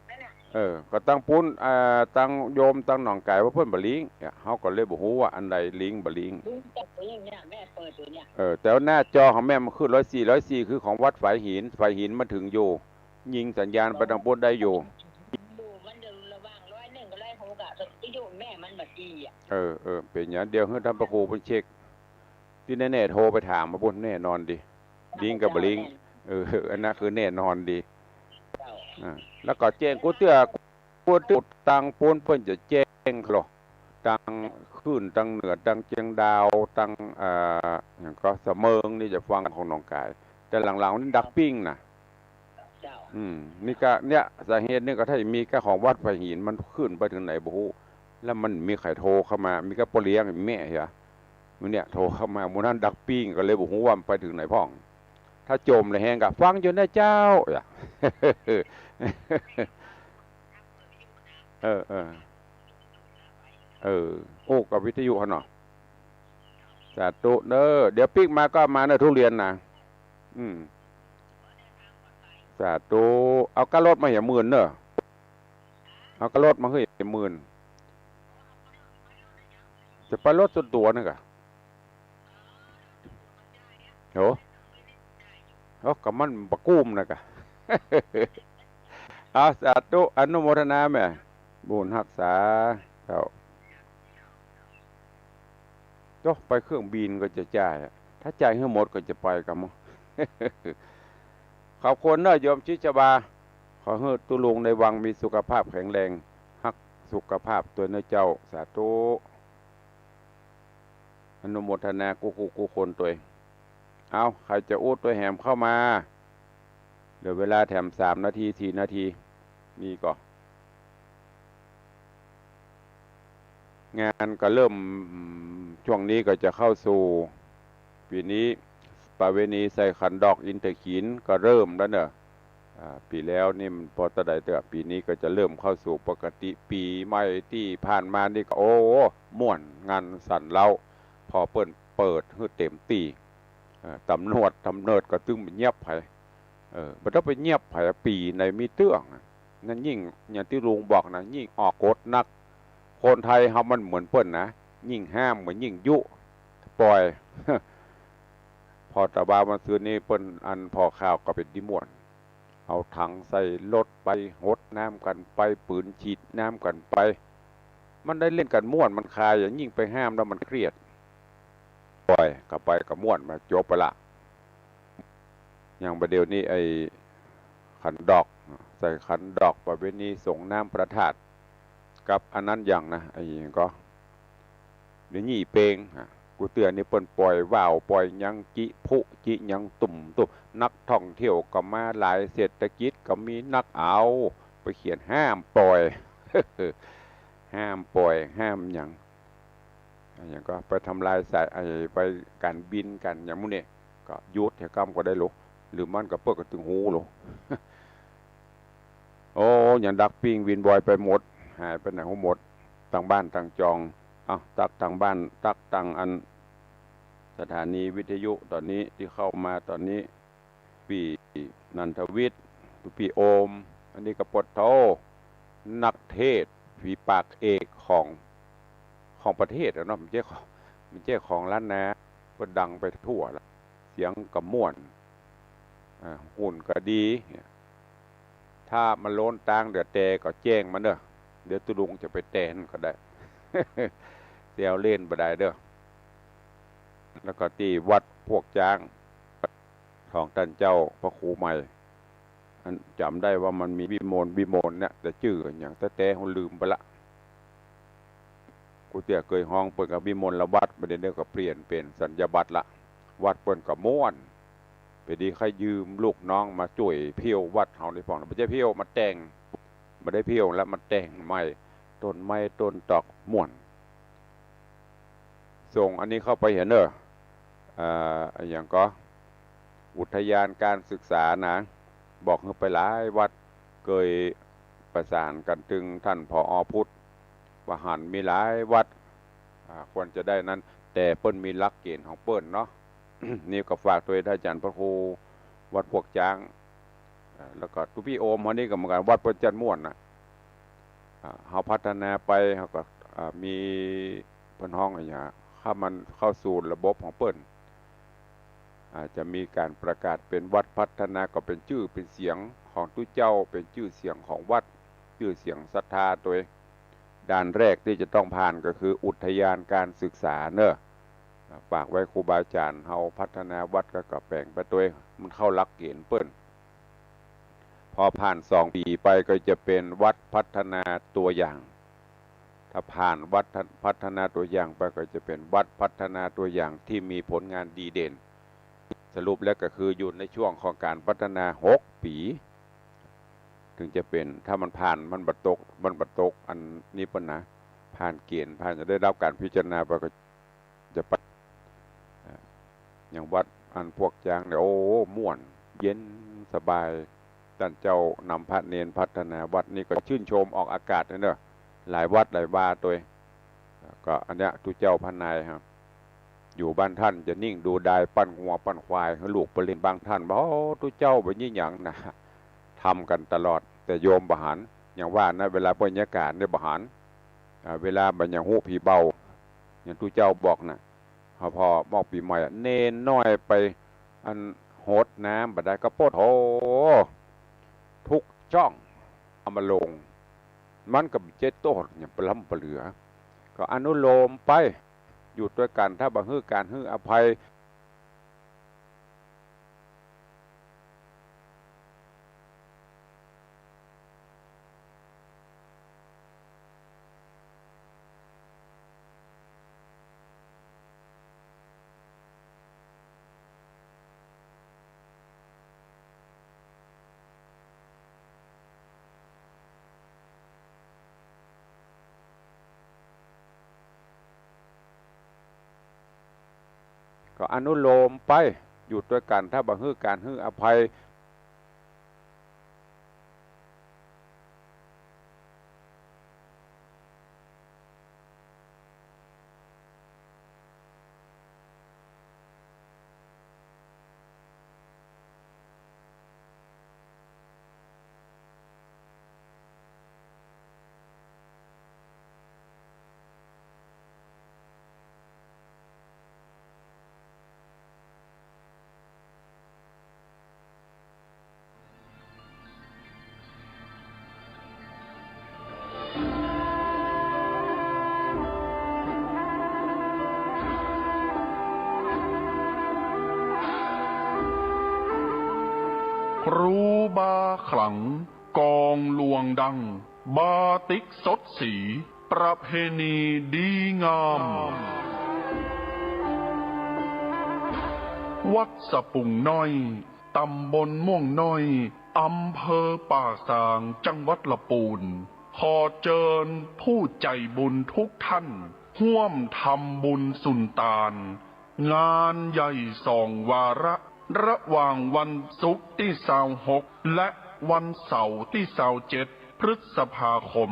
นั่นน่ะ เออ ก็ตังปู๊น อ่า ตังโยม ตังหนองก๋ายว่าเปิ้นบ่ลิงก์ เนี่ย เฮาก็เลยบ่ฮู้ว่าอันใดลิงก์บ่ลิงก์ ลิงก์กับ เนี่ย แม่เปิดอยู่เนี่ย เออ แต่ว่าหน้าจอของแม่มันขึ้นร้อยสี่ ร้อยสี่ คือของวัดฝายหิน ฝายหินมันเถิงอยู่ ยิงสัญญาณไปตางปู๊นได้อยู่ อยู่ มันอยู่ระหว่างร้อยหนึ่งกับร้อยหกอะ วิทยุแม่มันบ่ดีอะ เออ เออ เป๋นหยัง เดี๋ยวหื้อต้านพระครูเปิ้นเช็ค ตี้แน่ๆ โทรไปถามมาปู๊น แน่นอนดี ลิงก์กับบ่ลิงก์ เออ อันนั้นคือแน่นอนดี เจ้า อ่า แล้วก็แจ้งกู้เตื้อ กู้เตื้อตางปู๊นเปิ้นจะแจ้งลอ ตางขึ้น ตางเหนือ ตางเจียงดาว ตาง อ่า หยังก็สะเมิงนี่จะฟังของหนองคาย แต่หลังๆ นี่ดักปิ้งนะ เจ้า อืม นี่ก็เนี่ย สาเหตุนี่ก็ถ้ามีก้าของวัดฝายหินมันขึ้นไปเถิงไหนบ่ฮู้ แล้วมันมีใผโทรเข้ามา มีก้าป้อเลี้ยงแม่เหีย มื้อเนี่ยโทรเข้ามา มื้อนั้นดักปิ้งก็เลยบ่ฮู้ว่ามันไปเถิงไหนพ่อง ถ้าจ่มแฮงก็ฟังอยู่นะเจ้า อะ เออ เออ เออ โอ้ กับวิทยุหั้นเนาะ สาธุเน้อ เดี๋ยวปิ๊กมาก็มาเน้อ ทุเรียนนะ อืม สาธุ เอาก้ารถมาเหียหมื่นเน้อ เอาก้ารถมาหื้อหมื่น จะไปรถส่วนตั๋วนั่นกะ โห โอ้ ก็มันบ่กุ้มนะกะ เอา สาธุ อนุโมทนาแม่ บุญฮักษา เจ้า โจ้ ไปเครื่องบินก็จะจ่ายอะ ถ้าจ่ายหื้อหมดก็จะไปกำ ขอบคุณเน้อ โยมชิชบา ขอหื้อตุ๊ลุงในวังมีสุขภาพแข็งแรง ฮักสุขภาพตวยเน้อเจ้า สาธุ อนุโมทนากู้คู่กู้คนตวย เอา ใผจะอู้ตวยแหมเข้ามา เหลือเวลาแถมสามนาที สี่นาที มีก่อ งานก็เริ่ม ช่วงนี้ก็จะเข้าสู่ ปี๋นี้ประเวณีใส่ขันดอกอินทขีฬก็เริ่มแล้วเนาะ อ่า ปี๋แล้วนี่มันปอเต้าใดเตื้อ ปี๋นี้ก็จะเริ่มเข้าสู่ปกติ ปี๋ใหม่ตี้ผ่านมานี่ก็ โอ้ ม่วนงันสันเล้า พอเปิ้นเปิดหื้อเต๋มตี้ เอ่อ ต๋ำรวจ ต๋ำเนิดก็ตึงบ่เยียบใผ เออ บ่ต้องไปเยียบใผ ปี๋ไหนมีเตื้องอะ นั่นยิ่ง อย่างตี้ลุงบอกนะ ยิ่งออกกฎนัก คนไทยเฮามันเหมือนเปิ้นนะ ยิ่งห้ามก็ยิ่งยุ ปล่อย พอตะบ่าวันซืนนี้เปิ้นอันผ่อข่าวก็เป๋นตี้ม่วน เอาถังใส่รถไป หดน้ำกั๋นไป ปืนฉีดน้ำกั๋นไป มันได้เล่นกั๋นม่วน มันคลาย ยิ่งไปห้ามแล้วมันเครียด ปล่อย ก็ไปก็ม่วน มาจบไปละ อย่างบ่าเดี่ยวนี้ไอ้ขันดอก ใส่ขันดอก ประเวณีส่งน้ำพระธาตุ กับอันนั้นอย่างนะ ไอ้หยังก็ เดี๋ยวนี้เปง ฮะ กู้เตื้อนี่เปิ้นปล่อยว่าว ปล่อยหยัง จิพุ จิหยัง ตุ้มตุ้ม นักท่องเที่ยวก็มาหลาย เศรษฐกิจก็มีนัก เอา ไปเขียนห้ามปล่อย ห้ามปล่อย ห้ามหยัง อะหยังก็ไปทำลายสาย ไอ้ ไปก๋านบินก๋านหยังหมู่นี้ ก็หยุดเหียกำก็ได้ลอ หรือมันก็เปิ้นก็ตึงฮู้ลอ โอ้ หยังดักปิ้งวินวอยไปหมด หายไปไหนฮู้หมด ตางบ้านตางจอง เอ้า ตักตางบ้าน ตักตางอัน สถานีวิทยุต๋อนนี้ตี้เข้ามาต๋อนนี้ ปี้นันทวิทย์ ปี้โอม อันนี้ก็ปดโธ่ นักเทศน์ฝีปากเอกของ ของประเทศอะเนาะ บ่ใจ้ของ บ่ใจ้ของล้านนา เปิ้นดังไปทั่วละ เสียงก็ม่วน อ่า หุ่นก็ดี ถ้ามันโลนตางเดี๋ยวแตก็แจ้งมาเน้อ เดี๋ยวตุ๊ลุงจะไปแตนก็ได้ แซวเล่นบ่ได้เด้อ แล้วก็ตี้วัดพวกจ๊าง ของต้านเจ้าพระครูใหม่ อันจ๋ำได้ว่ามันมีวิมล วิมลเนี่ย แต่จื้อหยังแต๊ๆ เฮาลืมไปละ กู้เตื้อเกยฮ้องเปิ้นก็วิมลวัฒน์ บ่าเดี่ยวนี้ก็เปลี่ยนเป๋นสัญญาบัตรละ วัดเปิ้นก็ม่วน พอดีใค่ยืมลูกน้องมาจ้วยเผี้ยววัดเฮานี่พ่องนะ บ่ใจ้เผี้ยว มาแต่ง บ่ได้เผี้ยวแล้ว มาแต่งใหม่ ต้นไม้ต้นตอกม่วน ส่งอันนี้เข้าไปเหียเน้อ อ่า อะหยังก็ อุทยานการศึกษานะ บอกหื้อไปหลายวัด เกยประสานกั๋นตึงต้าน ผอ. พุทธ ว่าหันมีหลายวัด อ่า ควรจะได้นั้น แต่เปิ้นมีหลักเกณฑ์ของเปิ้นเนาะ นี่ก็ฝากตวยอาจ๋ารย์พระครูวัดพวกจ๊าง อ่า แล้วก็ตุ๊ปี้โอมเฮานี่ก็เหมือนกั๋น วัดเปิ้นจัดม่วนน่ะ อ่า เฮาพัฒนาไป เฮาก็ อ่า มีเปิ้นฮ้องอะหยัง ถ้ามันเข้าสู่ระบบของเปิ้น อาจจะมีก๋านประกาศเป๋นวัดพัฒนา ก็เป๋นจื้อเป๋นเสียงของตุ๊เจ้า เป๋นจื้อเสียงของวัด จื้อเสียงศรัทธาตวย ด่านแรกตี้จะต้องผ่านก็คืออุทยานการศึกษาเน่อ ฝากไว้ครูบาอาจ๋ารย์เฮาพัฒนาวัดก็ ก็แป๋งไปตวย มันเข้าหลักเก๋ณฑ์เปิ้น พอผ่านสองปี๋ไปก็จะเป๋นวัดพัฒนาตัวอย่าง ถ้าผ่านวัดพัฒนาตัวอย่างไปก็จะเป๋นวัดพัฒนาตัวอย่างตี้มีผลงานดีเด่น สรุปแล้วก็คืออยู่ในช่วงของก๋านพัฒนาหกปี๋ เถิงจะเป๋น ถ้ามันผ่าน มันบ่ตก มันบ่ตกอันนี้เปิ้นนะ ผ่านเก๋ณฑ์ ผ่านจะได้รับก๋านพิจารณาไปก็จะไป อ่า อย่างวัดอันพวกจางเนี่ย โอ้ ม่วน เย็นสบาย ต้านเจ้านำพระเณรพัฒนาวัดนี่ก็ชื่นชมออกอากาศเลยเน่อ หลายวัดหลายวาตวย ก็อันเนี้ยตุ๊เจ้าพระนายครับ อยู่บ้านต้านจะนิ่งดูดาย ปั้นงัวปั้นควายหื้อลูกไปเล่น บางต้านว่า โอ้ ตุ๊เจ้าบ่มีหยังนะ ทำกั๋นตลอด แต่โยมบ่หัน อย่างว่านะ เวลาเปิ้นเยียะก๋านเนี่ยบ่หัน อ่า เวลาบ่ยังฮู้ผีเบา อย่างตุ๊เจ้าบอกน่ะ พอ พอมอกปี๋ใหม่อะ เณรน้อยไป อัน หดน้ำบ่ได้ก็ปวดหัว ทุกจ้อง เอามาลง มันก็บ่เจ็บโตหยังปะล้ำปะเหลือ ก็อนุโลมไป อยู่ตวยกั๋น ถ้าบ่หื้อก๋านหื้ออภัย ก็อนุโลมไป อยู่ตวยกั๋น ถ้าบ่หื้อก๋านหื้ออภัย ครูบาขลัง กองลวงดัง บาติกสดสี ประเพณีดีงาม วัดสะปุงน้อย ต๋ำบลม่วงน้อย อำเภอป่าซาง จังหวัดละปูน ขอเจิญผู้ใจ๋บุญทุกท่าน ฮ่วมทำบุญสุนตาน งานใหญ่สองวาระ ระหว่างวันศุกร์ตี้ซาวหก และวันเสาร์ตี้ซาวเจ็ด พฤษภาคม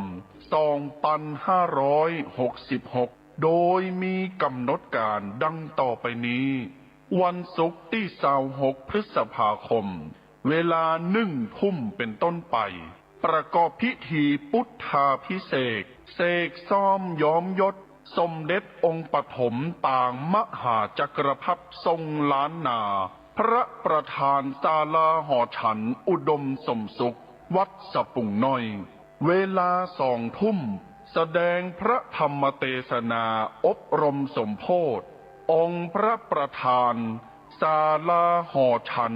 สองปันห้าร้อยหกสิบหก โดยมีก๋ำหนดก๋านดังต่อไปนี้ วันศุกร์ตี้ซาวหก พฤษภาคม เวลาหนึ่งทุ่มเป๋นต้นไป ประกอบพิธีพุทธาภิเษก เสกซ่อมย้อมยศ สมเด็จองค์ปฐมปางมหาจักรพรรดิทรงล้านนา พระประธานศาลาหอฉันอุดมสมสุข วัดสะปุงน้อย เวลาสองทุ่ม แสดงพระธรรมเตสนาอบรมสมโภช องค์พระประธานศาลาหอฉัน